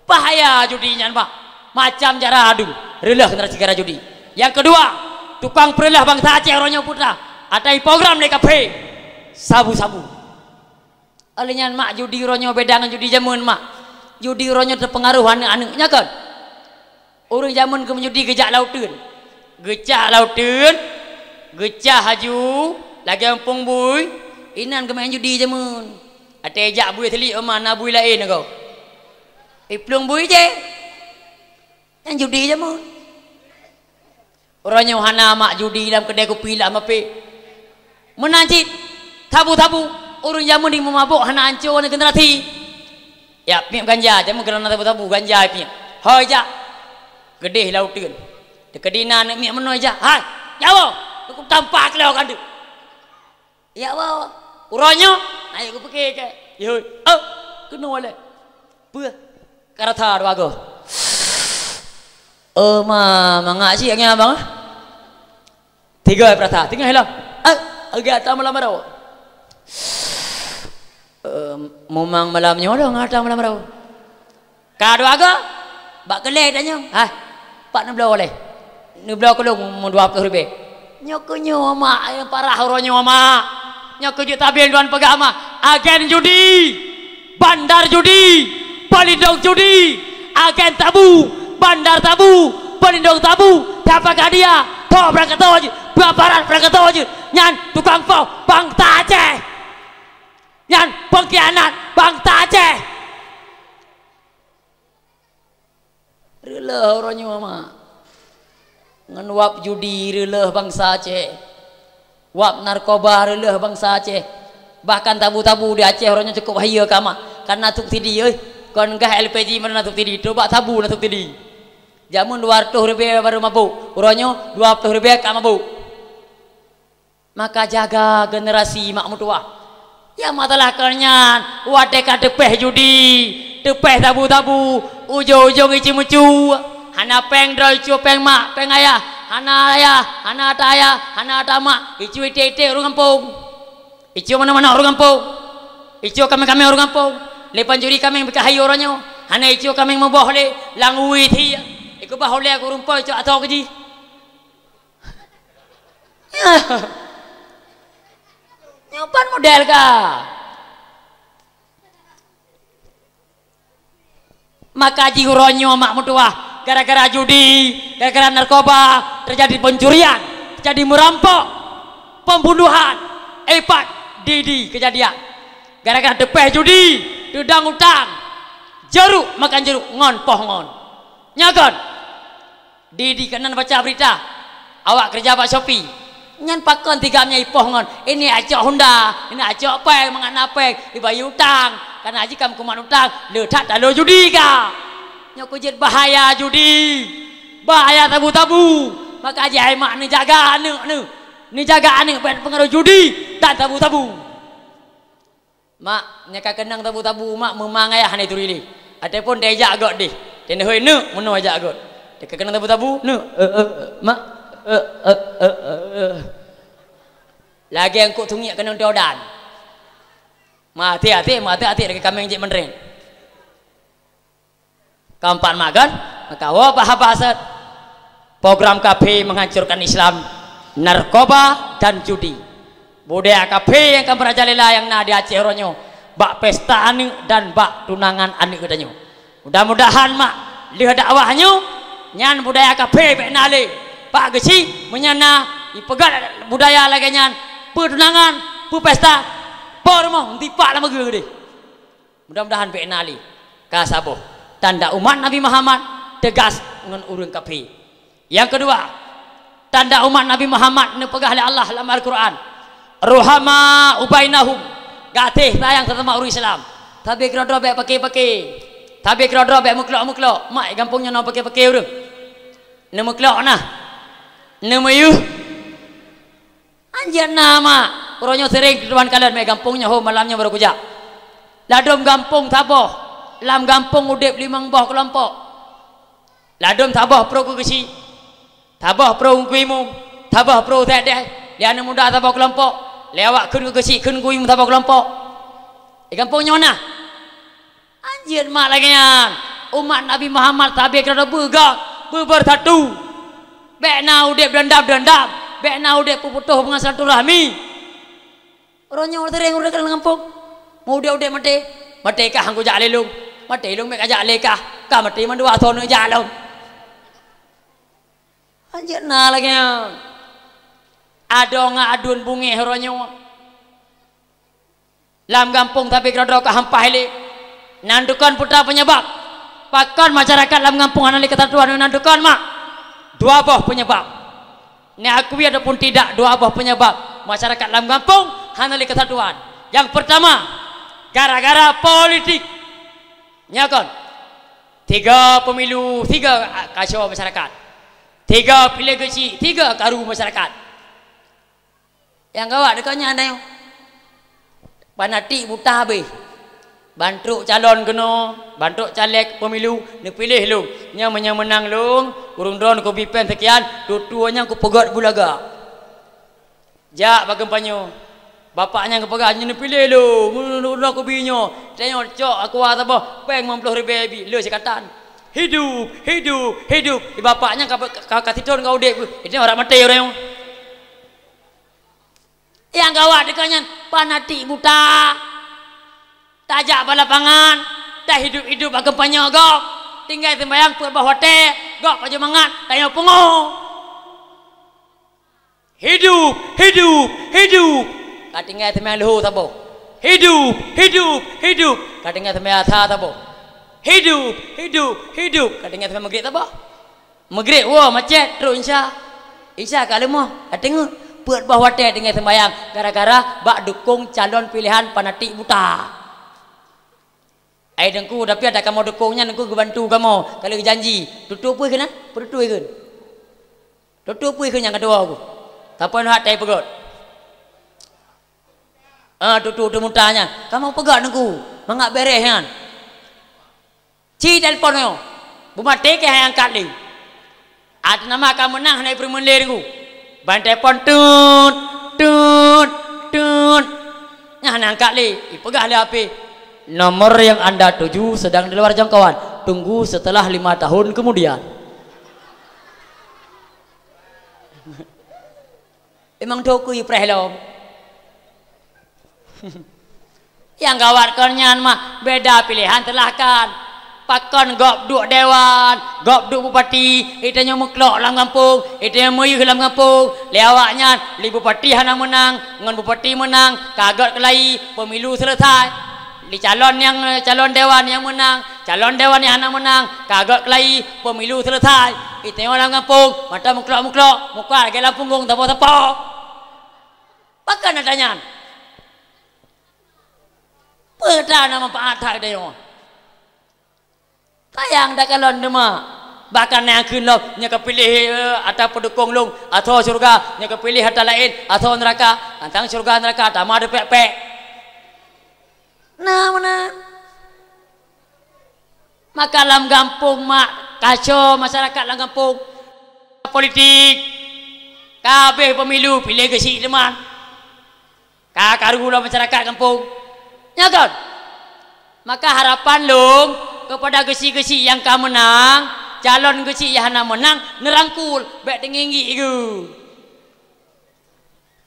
Bahaya judi nyan, Mak. Macam jara adu, reuloh generasi gara judi. Nyang keudua, tukang peureuloh bansa Aceh uroe nyoe putra. Atai program lé kaphé. Sabu-sabu. Oleh nyan, Mak, judi uroe nyoe beda ngon judi jameun, Mak. Judi uroe nyoe teupeungaruh aneuëk-aneuëk, nya kon? Ureuëng jameun keu meujudi geujak lam uteuen. Geucah lam uteuen, geucah aju, lagée umpung bui, inan geumeuén judi jameun. Até jak bui seulik, oma na bui laén goe. Iplueng bui jih. Nyan judi jameun. Uroe nyoe hana, Mak, judi lam keudée kupi lam ape. Meunan cit, sabu-sabu, ureuëng jameun di meumabök hana ancô aneuëk generasi. Ya, piep ganja, jameun keunan sabu-sabu, ganja piep. Hôi jak. Geudeh lam uteuen. Teukeudi na aneuëk miet meunoe jak. Hai, nyawa. Aku tampak lewat kandeuek. Ya Allah, uroe nyoe, ayo kupike ke. Yoi, eh, keunoe lé. Peue? Karata dua go. Oh, ma, mangat cit angin abang, ah. Tiga perasa, tinggal hilang. Eh, agak tak malam baru. Eh, memang malam nyoe dah ngata malam baru. Ka dua go, bak keulée tanyoe. Hai, pat neubloe lé. Neubloe keu lôn meudua ploh ribée. Nyoe keuh nyoe, Mak, nyang parah uroe nyoe, Mak. Nyoe keuh jeuet tabeng tuan peugah, Mak. Agen judi, bandar judi, pelindong judi, agen sabu, bandar sabu, pelindong sabu, siapa ka dia, tok prang keutoe jeuet, peue aparat prang keutoe jeuet. Nyan tukang poh bansa Aceh. Nyan pengkhianat bansa Aceh. Reuloh uroe nyoe, Mak. Ngon wab judi reuloh bansa Aceh. Wab narkoba reuloh bansa Aceh. Bahkan tabu-tabu di Aceh uroe nyoe cukup bahaya ka, Mak. Karena subsidi, euy. Kon gah L P G mana na subsidi, coba tabu na subsidi. Jameun dua ratus ribée baru mabök. Uroe nyoe dua ploh ribée ka mabök. Maka jaga generasi mak meutuwah. Nyang masalah kon nyan, watée ka teupéh judi, teupéh sabu-sabu, ujong-ujong ici meucue. Hana péng droe, icue péng mak, péng ayah, hana ayah, hana ata ayah, hana ata mak, icue iték-iték ureuëng gampông. Icue manok-manok ureuëng gampông. Icue kaméng-kaméng ureuëng gampông. Lé pancuri kaméng beuka hayeu uroe nyoe. Hana icue kaméng muboh lé, lam wie thie. Ikeubah ulée keu ureuëng po, icok atô keu jih. Nyoe ban model ka. Maka jih uroe nyoe mak meutuwah, gara-gara judi, gara-gara narkoba, terjadi pencurian, terjadi merampok, pembunuhan, ipat, di-di keujadian. Gara-gara teupéh judi, teudong utang, jeruk makan jeruk ngon poh ngon. Nyoe kon. Di, di keunan baca berita, awak keureuja bak Shopee. Nyan pakon tigam nyan ipoh ngon, ini acok Honda, ini acok péng, mangat na péng, ibayeue utang. Kana jih ka meukumat utang, le that talo judi ka. Nyoe keuh jeuet bahaya judi, bahaya tabu-tabu. Maka jih hai mak neujaga aneuëk neuh, neujaga aneuëk bék pengaruh judi dan tabu-tabu. Mak, nyang ka keunong tabu-tabu mak, meumang ayah hana ituri lé. Ataupun teuh jak göt deh. Teuh neuhôi neuk meunoe jak göt. Teuh ka keunong tabu-tabu, neuk, eh, eh, eh, mak, eh, eh, eh, eh, eh. Lagée eungkôt sungiek keunong todan. Mak, até-até, mak, até-até lagée kaméng jeuet meunrén. Keempat mak kan, maka woe bahasa program kaphé menghancurkan Islam, narkoba dan judi. Budaya kaphé nyang ka merajalela nyang na di Aceh uroe nyoe, bak pesta aneuëk dan bak tunangan aneuëk geutanyoe. Mudah-mudahan mak lheueh dakwah nyoe, nyan budaya kaphé bék na lé. Pak geuchik meunyan na ipeugah budaya lagée nyan, peutunangan, peupesta, po rumoh, tipak lam meugeue deh. Mudah-mudahan bék na lé ka saboh. Tanda umat Nabi Muhammad teugas ngon ureuëng kaphé. Nyang keudua, tanda umat Nabi Muhammad neupeugah lé Allah lam Al-Qur'an, "Ruhama ubainahum", gaséh sayang sesama ureuëng Islam. Sabe keudroe-droe bék paké-paké. Sabe keudroe-droe bék meuklok-meuklok. Mak gampông nyoe na paké-paké ureuëng. Neumeuklok na. Neumeuyeuh. Anjeut na mak. Uroe nyoe sering teuteuban kalon, mé gampông nyoe ho malam nyoe barô kujak. Ladôm gampông saboh, lam gampông udép limong boh keulompok. Ladôm saboh pro keu geuchik, saboh pro keu imum, saboh pro teuhdeh, lé aneuk muda saboh keulompok, lé awak kheun keu geuchik kheun keu imum saboh keulompok. Di gampông nyoe na. Anjeuet mak lagée nyan. Umat Nabi Muhammad sabe keudroe beugah, beubersatu. Bék na udép deundam-deundam, bék na udép peuputôh hubungan silaturahmi. Uroe nyoe sering ureuëng lam gampông. Meu udép-udép maté. Maté kah han kujak lé lôn. Maté lôn bék kajak lé kah. Ka maté mandua soe neujak lom. Anjeuet na lagée nyan. Adoe ngon aduen bungéh uroe nyoe. Lam gampông tapi keudroe-droe ka hampah ilée. Nan dukon peue ta peunyebab? Pakon masyarakat lam gampông hana lé keusatuan, nan dukon mak? Dua boh peunyebab. Neuakui ataupun tidak, dua boh peunyebab masyarakat lam gampông hana lé keusatuan. Nyang peurtama, gara-gara politik. Nyoe kon. Tiga pemilu, tiga kaco masyarakat. Tiga piléh geuchik, tiga karu masyarakat. Nyang gawat deungon nyan, fanatik buta habéh. Ban trok calon keunoe, ban trok caleg pemilu, neupiléh lôn. Nyan meunyoe meunang lôn, ureuëng droeneuh kubi péng sekian, tutoe nyan kupeugét bulaga. Jak bak kampanye. Bapak nyan geupeugah, "Nyoe neupiléh lôn, ureuëng droeneuh kubi nyoe. Tanyoe cok aqua saboh, péng limong ploh ribée bi, le sikatan." Hidup, hidup, hidup. Di bapak nyan ka, ka, ka sithon ka udép, itu orang maté orang. Nyang gawat deungon nyan, fanatik buta. Tajak bak lapangan, tahidup-hidup bak kampanye gob. Tinggai seumbahyang peuet boh watée, gob pajoh mangat, tanyoe pungo. Hidup, hidup, hidup. Ka tinggai seumbahyang leuhô saboh. Hidup, hidup, hidup. Ka tinggai seumbahyang asa saboh. Hidup, hidup, hidup. Ka tinggai seumbahyang Maghrib saboh. Maghrib woe macet trok Isya. Isya ka leumoh, ka teungeut. Peuet boh watée tinggai seumbahyang gara-gara bak dukong calon piléhan fanatik buta. Ai Teungku, tapi ada kamoe dukong nyan Teungku geubantu kamoe, ka lheueh geujanji. Tutoe peue keunan? Peue tutoe kheun? Tutoe peue kheun nyang ka tuwoe Teungku? Sapeue neuhat tai peugét? Ah, tutoe teuh muta nyan. Kamoe peugét Teungku, mangat beréh nyan. Ci telepon nyoe. Beumaté keu hai angkat lé. Ateueh nama ka meunang hana ipeureumeun lé Teungku. Ban telepon tut, tut, tut. Nyan hana angkat lé, ipeugah lé H P, "Nomor yang Anda tuju sedang di luar jangkauan. Tunggu setelah lima tahun kemudian." Memang tokui preh lom. Nyang gawat kon nyan mah, beda piléhan silahkan. Pakon gob duek dewan, gob duek bupati, itanyoe meuklok lam gampông, itanyoe meuyeuh lam gampông. Lé awaknyan, lé bupati hana meunang, ngon bupati meunang, ka gét keulayi, pemilu selesai. Lé calon nyang, calon dewan nyang meunang, calon dewan nyang hana meunang, ka gét keulayi, pemilu selesai. Itanyoe lam gampông, mata meuklok-meuklok, muka lagée lam punggong sapo-sapo. Pakon ata nyan? Peue ta na manfaat that geutanyoe? Sayang that kalon teuma. Bahkan nyang kheun lom, nyoe ka piléh, eh, ata peudukong lôn, asoe syeuruga, nyoe ka piléh ata laén, asoe neuraka. Tantang syeuruga neuraka, tamah deupék-pék. Na meunan. Maka lam gampông mak, kaco masyarakat lam gampông. Politik, ka habéh pemilu, piléh geuchik teuma. Ka karu lom masyarakat gampông. Nyo kon? Maka harapan lôn keupada geuchik-geuchik nyang ka meunang, calon geuchik nyang hana meunang, neurangkul, bék teunginggik geuh.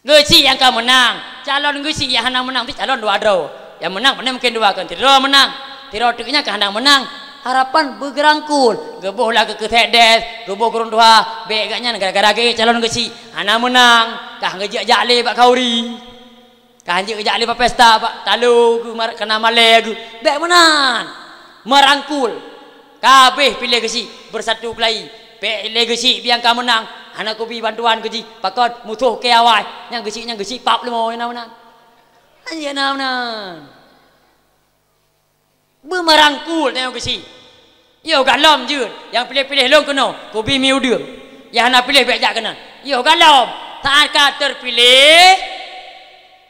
Geuchik nyang ka meunang, calon geuchik nyang hana meunang, pih calon dua droe. Nyang meunang pane mungken dua kon, sidroe meunang. Sidroe teuk nyan ka hana meunang. Harapan beugeurangkul, geuboh lah keu sekdes, geuboh keu ureuëng tuha, bék geuhnyan gara-gara gét calon geuchik hana meunang, ka han geujak-jak lé bak khauri. Ka han jeuet jak lé bak pesta, bak talo geuh, mar-, kana malée geuh. Bék meunan. Meurangkul. Ka habéh piléh geuchik, beusatu keulayi. Bék lé geuchik biang ka meunang, hana kubi bantuan keu jih. Pakon musoh keu awai. Nyang geuchik, nyang geuchik pap leumo, na meunan. Hana na meunan. Beumeurangkul tanyoe geuchik. Yoh galom jeuet, nyang piléh-piléh lôn keunoe, kubi mi udeueng. Nyang hana piléh bék jak keunan. Yoh galom, saát ka teupiléh,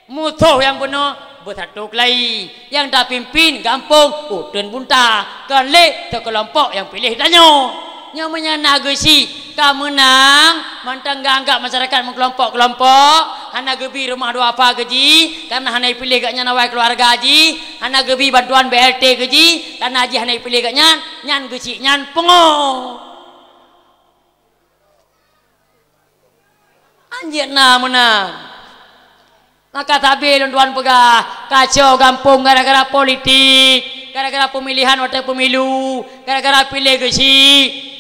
Musoh nyang bunoe beusatu keulayi, nyang tapimpin gampông uteuen bunta, kon lé sikeulompok nyang piléh tanyoe. Nyoe meunyoe na geuchik ka meunang, mantong geuanggab masyarakat meukelompok-kelompok, hana geubi rumoh duafa keu jih, kareuna hana jipiléh gobnyan awai keuluwarga jih, hana geubi bantuan B L T keu jih, kareuna jih hana jipiléh gobnyan, nyan geuchik nyan pungo. Anjeut na meunan. Maka sabe lôn tuan peugah, kacau gampông gara-gara politik, gara-gara pemilihan watèe pemilu, gara-gara piléh geuchik.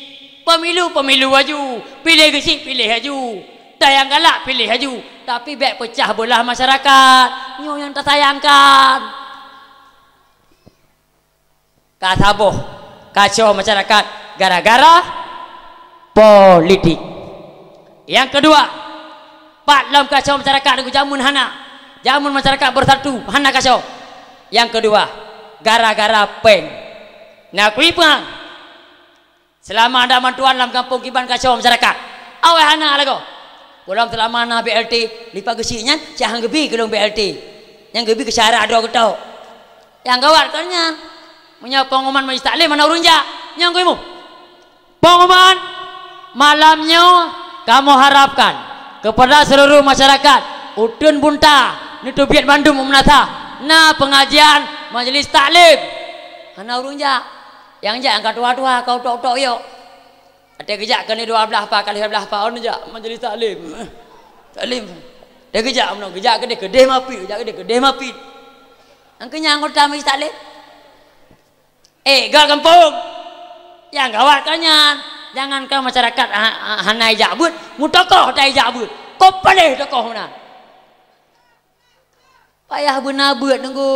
Pemilu, pemilu aju, piléh geuchik, piléh aju. Tayang galak, piléh aju. Tapi bèk peucah beulah masyarakat. Nyoe nyang tasayangkan. Ka saboh kacau masyarakat gara-gara politik. Nyang keudua, pat lom kacau masyarakat nibak jameun hana. Jameun masyarakat beusatu hana kacau. Nyang keudua, gara-gara péng. Neukui peue? Seulama na bantuan lam gampông kiban kacau masyarakat. Awai hana lagoe. Ulôn seulama na B L T, lipat geuchik nyan, cit han geubi keu lôn B L T. Nyang geubi keu syara droe geutok. Nyang gawat kon nyan. Meunyoe pengumuman majlis taklim hana ureueng jak, nyang geuimu. Pengumuman malam nyoe kamoe harapkan kepada seluruh masyarakat uteuen bunta neuteubiet bandum u meunasah na pengajian majlis taklim. Hana ureueng jak. Nyang jak nyang ka tuha-tuha, ka utok-utok yok. Watèe geujak keunoe dua blaih pa, ka lhèe blaih pa, oh, neujak majlis taklim. Taklim. Watèe geujak meunoe, geujak keudeh, keudeh mapit, geujak keudeh, keudeh mapit. Nyang keu nyan anggota majlis taklim. Eh, gèt gampông. Nyang gawat ka nyan. Jangankan masyarakat ha-, ha-, hana ijak beuet, meutokoh ta ijak beuet. Ko paléh tokoh meunan. Payah beuna beuet nunggu.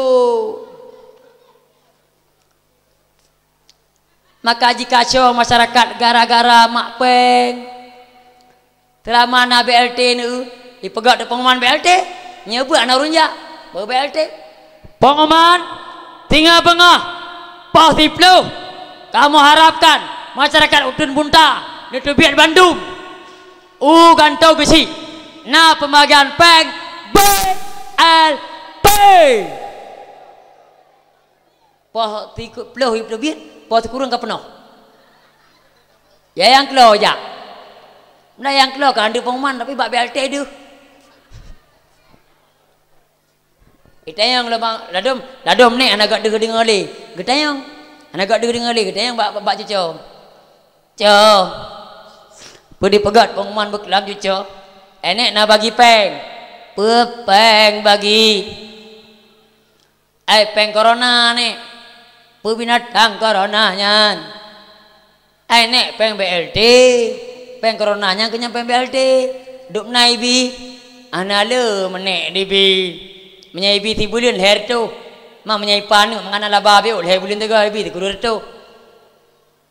Maka jikacau masyarakat gara-gara mak péng. Seulama na B L T neu, jipeugöt pengumuman B L T, nyoe beuet hana ureueng jak, beu B L T. Pengumuman, singoh beungoh, poh siplôh, kamoe harapkan masyarakat uteuen bunta neuteubiet bandum. U gantoe geuchik, na pembagian péng B L T. Poh siplôh, siplôh bit, poh sikureueng ka peunoh. Ya nyang klo jak. Na nyang klo ka andeueng pengumuman, tapi bak B L T deuh. Itanyong lom, ladôm, ladôm nek hana gèt deuh geudeungö lé. Geutanyong. Hana gèt deuh geudeungö lé, geutanyong bak, bak, bak cuco. Co. Peue dipeugöt pengumuman bak lam cuco? Enek na bagi péng. Peue péng bagi? Ai péng korona, Nek. Peue binatang korona nyan? Ai, Nek, péng B L T. Péng korona nyan keuh nyan péng B L T. Dum na ibi. Hana le meunek dibi. Meunyoe ibi sibuleuen lhèe reutôh. Ma meunyoe ipa aneuk meuhana laba biôh lhèe buleuen teuga ibi sikureueng reutôh.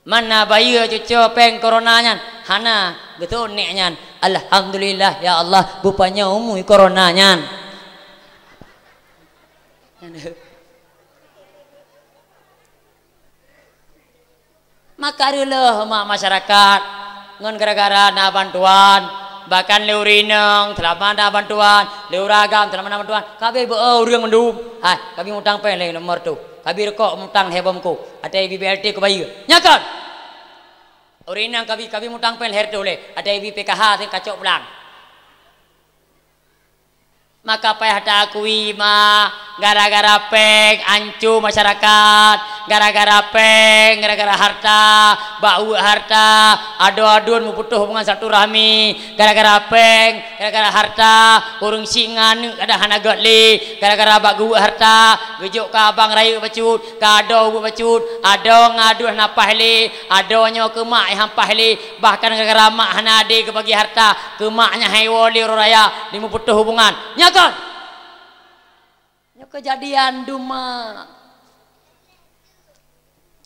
Mana bayeue cuco péng korona nyan? Hana, geutôk nek nyan. Alhamdulillah, ya Allah, beupanjang umu korona nyan. Maka reuloh ma-, masyarakat ngon gara-gara na bantuan, bahkan lé ureueng inong seulama na bantuan, lé ureueng agam seulama na bantuan, ka abéh beu-o ureueng mandum. Hai, ka abéh mutang péng lé nomor tu. Ka abéh rukok mutang lhèe boh mungkôh, watèe ibi B L T keu bayeue. Nyo kon? Ureueng inong ka abéh, ka abéh mutang péng lhèe reutôh lé, watèe ibi P K H teuh kacok pulang. Maka payah taakui ma, gara-gara péng anco masyarakat, gara-gara péng, gara-gara harta, bak uek harta, adoe-adoe meuputôh hubungan silaturahmi, gara-gara péng, gara-gara harta, ureueng chik ngon aneuk kadang hana gèt lé, gara-gara bak geuuek harta, geujok keu abang rayeuk bacut, keu adoe uek bacut, adoe ngon aduen hana paih lé, adoe nyoe keu mak nyang han paih lé, bahkan gara-gara mak hana adé geubagi harta, keu mak nyang han iwoe lé uroe raya, jimeuputôh hubungan. Nyo kon? Nyoe keujadian dum mak.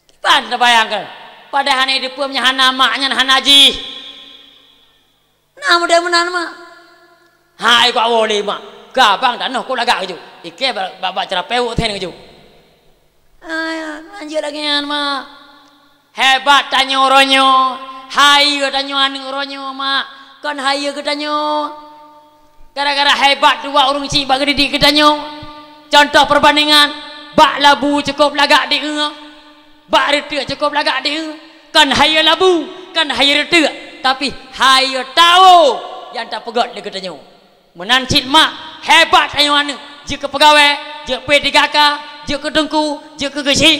Kiban tabayangkan, padahai hana jiteupeue meunyoe hana mak nyan hana jih. Na model meunan mak. Hai, kok woe lé mak. Ka abang tanoh kok lagak keujok. Ikei bak, bak, bak ceurapée wok then keujok. Hai, anjeuk lagée nyan mak. Hebat tanyoe uroe nyoe. Hayeue tanyoe aneuk uroe nyoe mak. Kon hayeue geutanyoe. Gara-gara hebat dua ureuëng chik bak geudidik geutanyoe. Contoh perbandingan, bak labu cukup lagak di-eu, bak reuteuek cukup lagak di-eu. Kon hayeue labu, kon hayeue reuteuek, tapi hayeue tawoe nyang tapeugét lé geutanyoe. Meunan cit mak, hebat tanyoe aneuëk, jeuet keu peugawée, jeuet P tiga K, jeuet keu teungku, jeuet keu geuchik.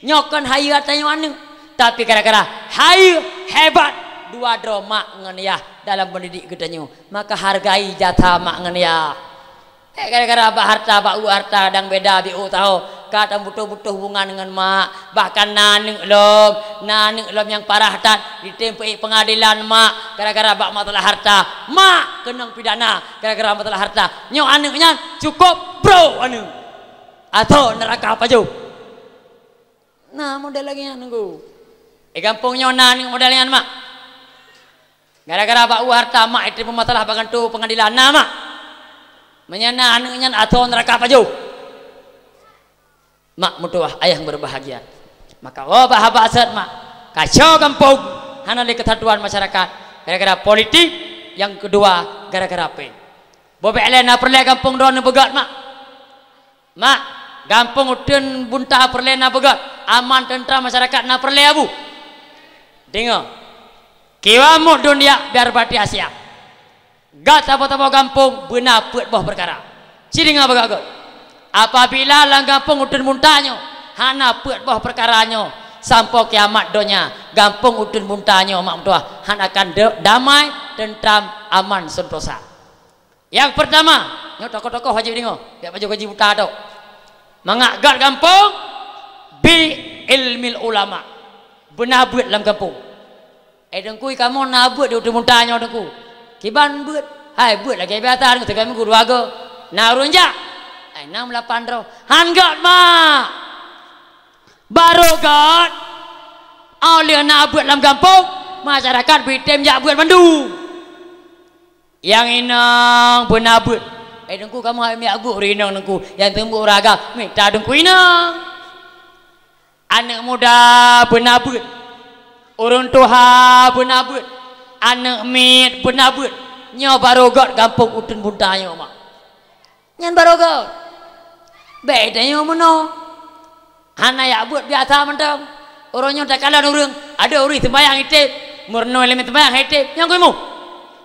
Nyoe kon hayeue tanyoe aneuëk, tapi gara-gara hayeue hebat dua droe mak ngon yah dalam mendidik geutanyoe. Maka hargai jasa mak ngon yah. Eh, gara-gara bak harta, bak ueh harta dang beda biôh taho, ka tabutoh-butoh hubungan ngon mak, bahkan na aneuëk lom, na aneuëk lom nyang parah that, jitem peuék peungadilan mak, gara-gara bak masalah harta, mak keunong pidana, gara-gara masalah harta. Nyoe aneuëk nyan cukup bro aneuëk. Atau neraka pajoh. Na model lagée nyan nunggu. Eh, gampông nyoe na aneuëk model nyan mak. Gara-gara bak ueh harta mak itu peumasalah bak kantô peungadilan na mak. Meunyoe na aneuëk nyan atau neraka pajoh. Mak meutuwah ayah yang berbahagia. Maka wah bah haba asat mak. Kacau gampông hana lé keusatuan masyarakat. Gara-gara politik, yang kedua gara-gara péng. Bobek lé na peureulée gampông droeneuh beugét mak. Mak, gampông uteuen bunta peureulée na beugét, aman teuntram masyarakat na peureulée abu. Deungoe, kiwa mut dunia biar bati Asia. Gét saboh-saboh gampông beuna peuet boh peukara. Ci deungoe beugét-gét. Apabila lam gampông uteuen bunta nyoe hana peuet boh peukara nyoe, sampoe kiamat donya, gampông uteuen bunta nyoe mak meutuwah hana akan de-, damai, teuntram, aman, seuntosa. Yang pertama, nyoe tokoh-tokoh wajéb deungoe, jak baju gaji buta tok. Mangat gét gampông, bi ilmil ulama. Beuna beuet lam gampông. Eh, Teungku, kamoe na beuet di uteuen bunta nyoe, Teungku. Kiban beuet? Hai, beuet lagée biasa, Teungku, tiga minggu dua go. Na ureuëng jak? Hai, enam lapan droe. Han gét, mak. Barô gét. Óh lheueh na beuet lam gampông, masyarakat bitem jak beuet mandum. Nyang inong beuna beuet. Eh, Teungku, kamoe hai miak beuet ureuëng inong, Teungku. Nyang teumbok ureuëng agam, mita Teungku inong. Aneuëk muda beuna beuet. Ureuëng tuha beuna beuet. Aneuëk miet beuna beuet. Nyoe barô gét gampông uteuen bunta nyoe mak. Nyan barô gét. Bék tanyoe meunoe. Hana jak beuet biasa mantong. Uroe nyoe takalon ureuëng, adoe ureuëng seumbahyang item, meurunoe lé seumbahyang item, nyang kuimu.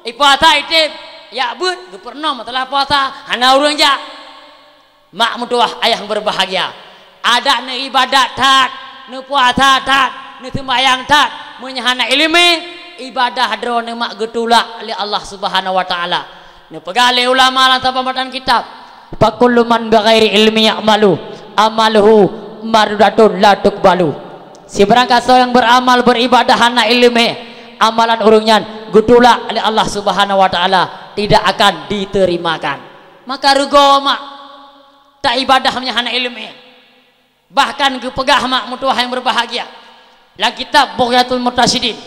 Ipuasa item, jak beuet, geupeurunoe masalah puasa, hana ureuëng jak. Mak meutuwah ayah yang berbahagia. Adak neuibadat that, neupuasa that, neuseumbahyang that, meunyoe hana iéleumé, ibadah droeneuh mak geutulak lé Allah Subhanahu wa Taala. Neupeugah lé ulama lam saboh matan kitab, "Fa kullu man bighairi ilmi ya'malu, amaluhu mardudatun la tuqbalu." Sibarang kasoe nyang beuramal, beuribadah hana iéleumé, amalan ureuëng nyan geutulak lé Allah Subhanahu wa Taala, tidak akan diterimakan. Maka rugoe mak taibadah meunyoe hana iéleumé. Bahkan geupeugah mak meutuwah nyang berbahagia lam kitab Bughyatul Murtasyidin,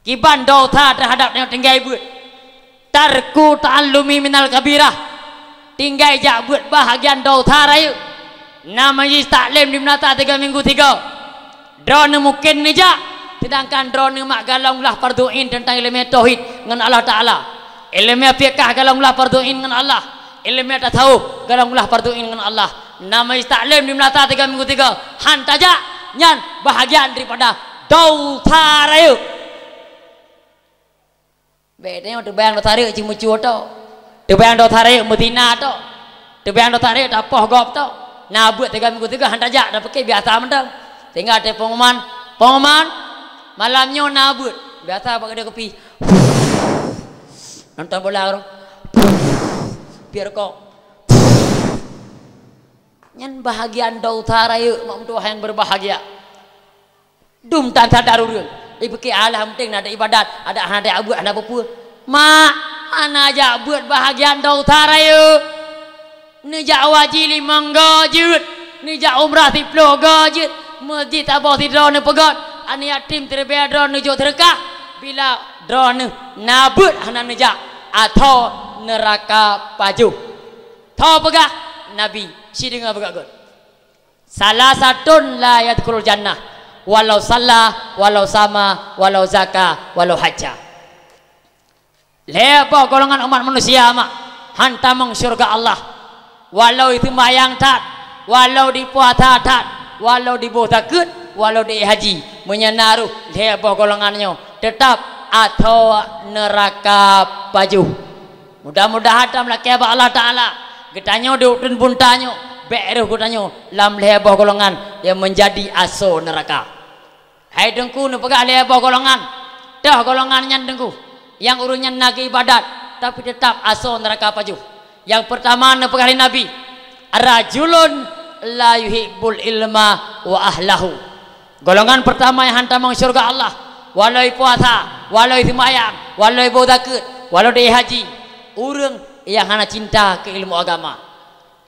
kiban dosa terhadap nyang tinggai beuet, tarku ta'allumi minal kabirah, tinggai jak beuet bahagian dosa rayeuk. Na majlis taklim di meunata tiga minggu tiga. Droeneuh mungken neujak, seudangkan droeneuh mak galom glah fardhu ain teuntang iéleumé tauhid ngon Allah Taala. Iéleumé fiqah galom glah fardhu ain ngon Allah. Iéleumé tasawuf galom glah fardhu ain ngon Allah. Na majlis taklim di meunata tiga minggu tiga, han tajak, nyan bahagian daripada dosa rayeuk. Bék tanyoe teubayang dosa rayeuk cimeucue tok. Teubayang dosa rayeuk meuzina tok. Teubayang dosa rayeuk tapoh gob tok. Na beuet tiga minggu tiga han tajak, tapike biasa mantong. Sehingga watée pengumuman, pengumuman, malam nyoe na beuet. Biasa bak keudè kupi. Nonton bola, piep rukok. Nyan bahagian dosa rayeuk mak meutuwah nyang berbahagia. Dum tan sadar ureuëng. Ipike alah penting na ada ibadat, ada hana ada beuet, hana peue-peue. Mak, hana jak beuet bahagian dosa rayeuk. Neujak haji limong go jeuet, neujak umrah siplôh go jeuet, meuseujid saboh sidroe neupeugét, aneuk yatim sireubée droe neujok seudeukah, bila droeneuh na beuet hana neujak, atau neuraka pajoh. Tho peugah Nabi, ci deungoe beugét-gét. Salasatun la yadkhulul jannah, walau shalla, walau shama, walau zaka, walau hajja. Lhée boh golongan umat manusia mak han tamong syeuruga Allah. Walau jiseumbahyang that, walau jipuasa that, walau jiboh zakeuet, walau jiék haji, meunyoe na rôh lhée boh golongan nyoe, teutab asoe neuraka pajoh. Mudah-mudahan tameulakée bak Allah Taala, geutanyoe di uteuen bunoe nyoe bék rôh geutanyoe lam lhée boh golongan nyang meunjadi asoe neuraka. Hai Teungku, neupeugah lhée boh golongan, toh golongan nyan Teungku, nyang ureuëng nyan na geuibadat, tapi teutab asoe neuraka pajoh. Nyang peurtama neupeugah lé Nabi, "Rajulun la yuhibbul ilma wa ahlahu." Golongan peurtama nyang han tamong syeuruga Allah, walau puasa, walau seumbahyang, walau boh zakeuet, walau jiék haji, ureuëng nyang hana cinta keu ilmu agama.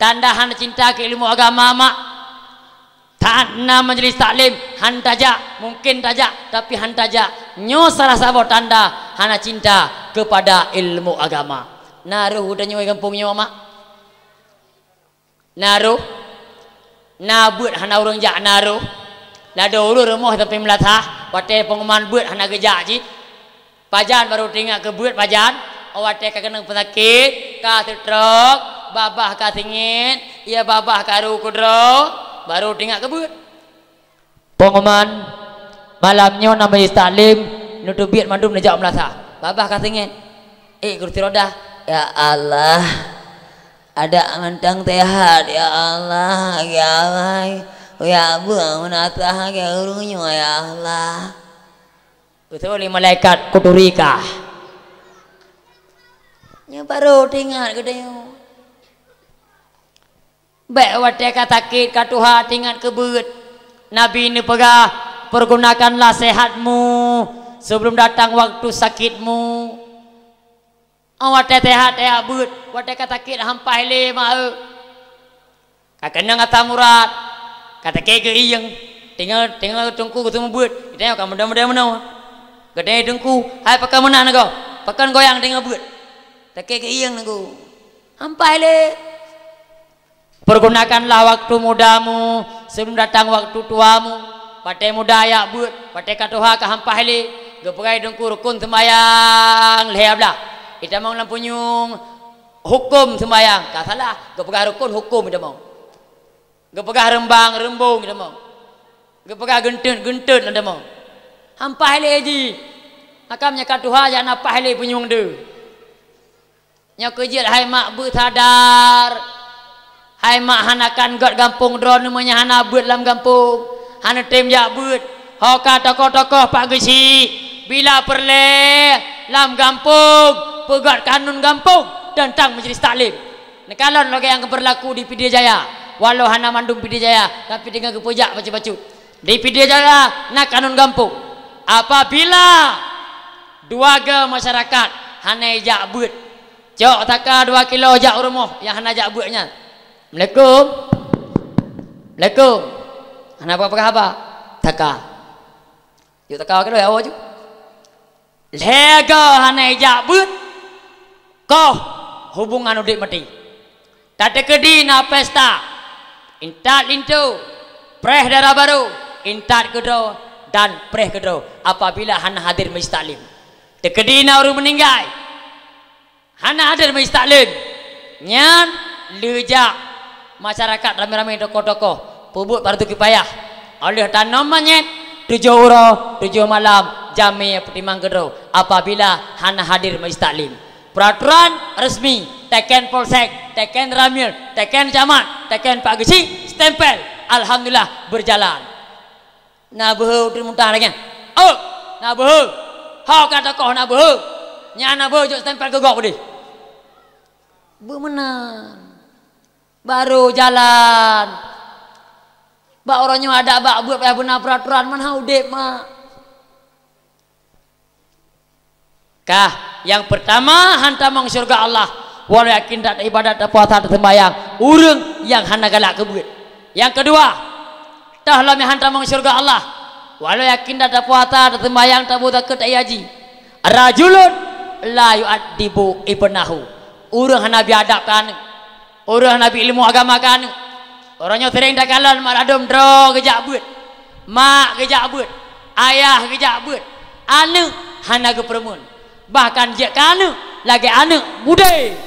Tanda hana cinta keu ilmu agama mak, saát na majelis taklim, han tajak, mungken tajak, tapi han tajak. Nyoe salah saboh tanda hana cinta keupada ilmu agama. Na rôh geutanyoe gampông nyoe mak? Na rôh? Na beuet hana ureuëng jak na rôh? Ladôm ureuëng rumoh sampai meulasah, watée pengumuman beuet hana geujak cit. Pajan barô teuingat keu beuet pajan? Oh, watée ka keunong peusakét, ka seutrok, babah ka singét, ya babah ka ru keudroe, barô teuingat keu beuet. Pengumuman, malam nyoe na majelis taklim, neuteubiet mandum neujak meulasah. Babah ka singét. Eh, kursi roda. Ya Allah. Ada mantong sehat, ya Allah, ya Allah. Ya Allah, meunasah ke ureuëng nyoe, ya Allah. Usul malaikat kuturika. Nyoe barô teuingat geutanyoe. Bék watée ka sakét, ka tuha teuingat keu beuet. Nabi neupeugah, "Pergunakanlah sehatmu sebelum datang waktu sakitmu." Oh, watée sehat, tajak beuet, watée ka sakét, hampah lé mak eu. Ka keunong asam urat, ka sakét geuieng, teungoh, teungoh teungku geuseumeubeuet, geutanyoe ka meudoe-meudoe meunoe. Geutanyoe teungku, hai pakon meunan goe, pakon goyang teungoh beuet. Sakét geuieng teungku. Hampah lé. Pergunakanlah waktu mudamu sebelum datang waktu tuamu. Watée muda jak beuet, watée ka tuha ka hampah lé. Geupeugah teungku rukun seumbahyang lhée blah. Itamong lam punyueng huköm seumbahyang, ka salah. Geupeugah rukun huköm itamong. Geupeugah reumbang reumbong itamong. Geupeugah geunteut geunteut itamong. Hampah lé jih. Makam nyang ka tuha jak na paih lé punyueng deuh. Nyoe keuh jeuet hai mak beusadar. Hai mak hana kan gét gampông droeneuh meunyoe hana beuet lam gampông, hana tem jak beuet. Ho ka tokoh-tokoh Pak Geuchik, bila peureulée lam gampông peugét kanun gampông teuntang majelis taklim. Neukalon lagée nyang geupeurlaku di Pidie Jaya, walau hana mandum Pidie Jaya, tapi teungoh geupeujak bacut-bacut. Di Pidie Jaya na kanun gampông. Apabila dua go masyarakat hana jak beuet, cok saka dua kilo jak u rumoh nyang hana jak beuet nyan. "Assalamualaikum." "Waalaikum." Hana peugah haba. Saka. Cok saka dua kilo, ya Allah, cok. Lhée go hana jak beuet, koh hubungan udeb maté. Tateukeudi na pesta, intat linto, preh dara barô, intat keudroe, dan preh keudroe apabila hana hadir majelis taklim. Teukeudi na ureuëng meuninggai, hana hadir majelis taklim, nyan leujak masyarakat ramé-ramé tokoh-tokoh peubuet fardu kifayah. Óh lheueh tanom manyét tujoh uroe tujoh malam jamé peutimang keudroe apabila hana hadir majelis taklim. Peuraturan resmi, teken polsek, teken ramil, teken camat, teken Pak Geuchik, stempel. Alhamdulillah, berjalan. Na beuhe u Timur Tengah lagée nyan? Oh, na beuhe. Ho ka tokoh na beuhe. Nyan na beuhe jok stempel keu gob deh. Beumeunan. Barô jalan. Bak uroe nyoe adak bak buet payah beuna peuraturan, meunan udeb mak. Kah, nyang peurtama han tamong syeuruga Allah, walau yakin that ibadat, that puasa, that seumbahyang, ureuëng nyang hana galak keu beuet. Nyang keudua, toh lom nyang han tamong syeuruga Allah, walau yakin that, that puasa, that seumbahyang, that boh zakeuet, that haji. Rajulun la yu'addibu ibnahu, ureuëng hana bi adab keu aneuëk. Ureuëng hana bi ilmu agama keu aneuëk. Uroe nyoe seuréng takalon mak ladôm droe geujak beuet, mak geujak beuet, ayah geujak beuet, aneuëk hana geupeureumeun. Bahkan jeuet keu aneuëk lagée aneuëk mudé.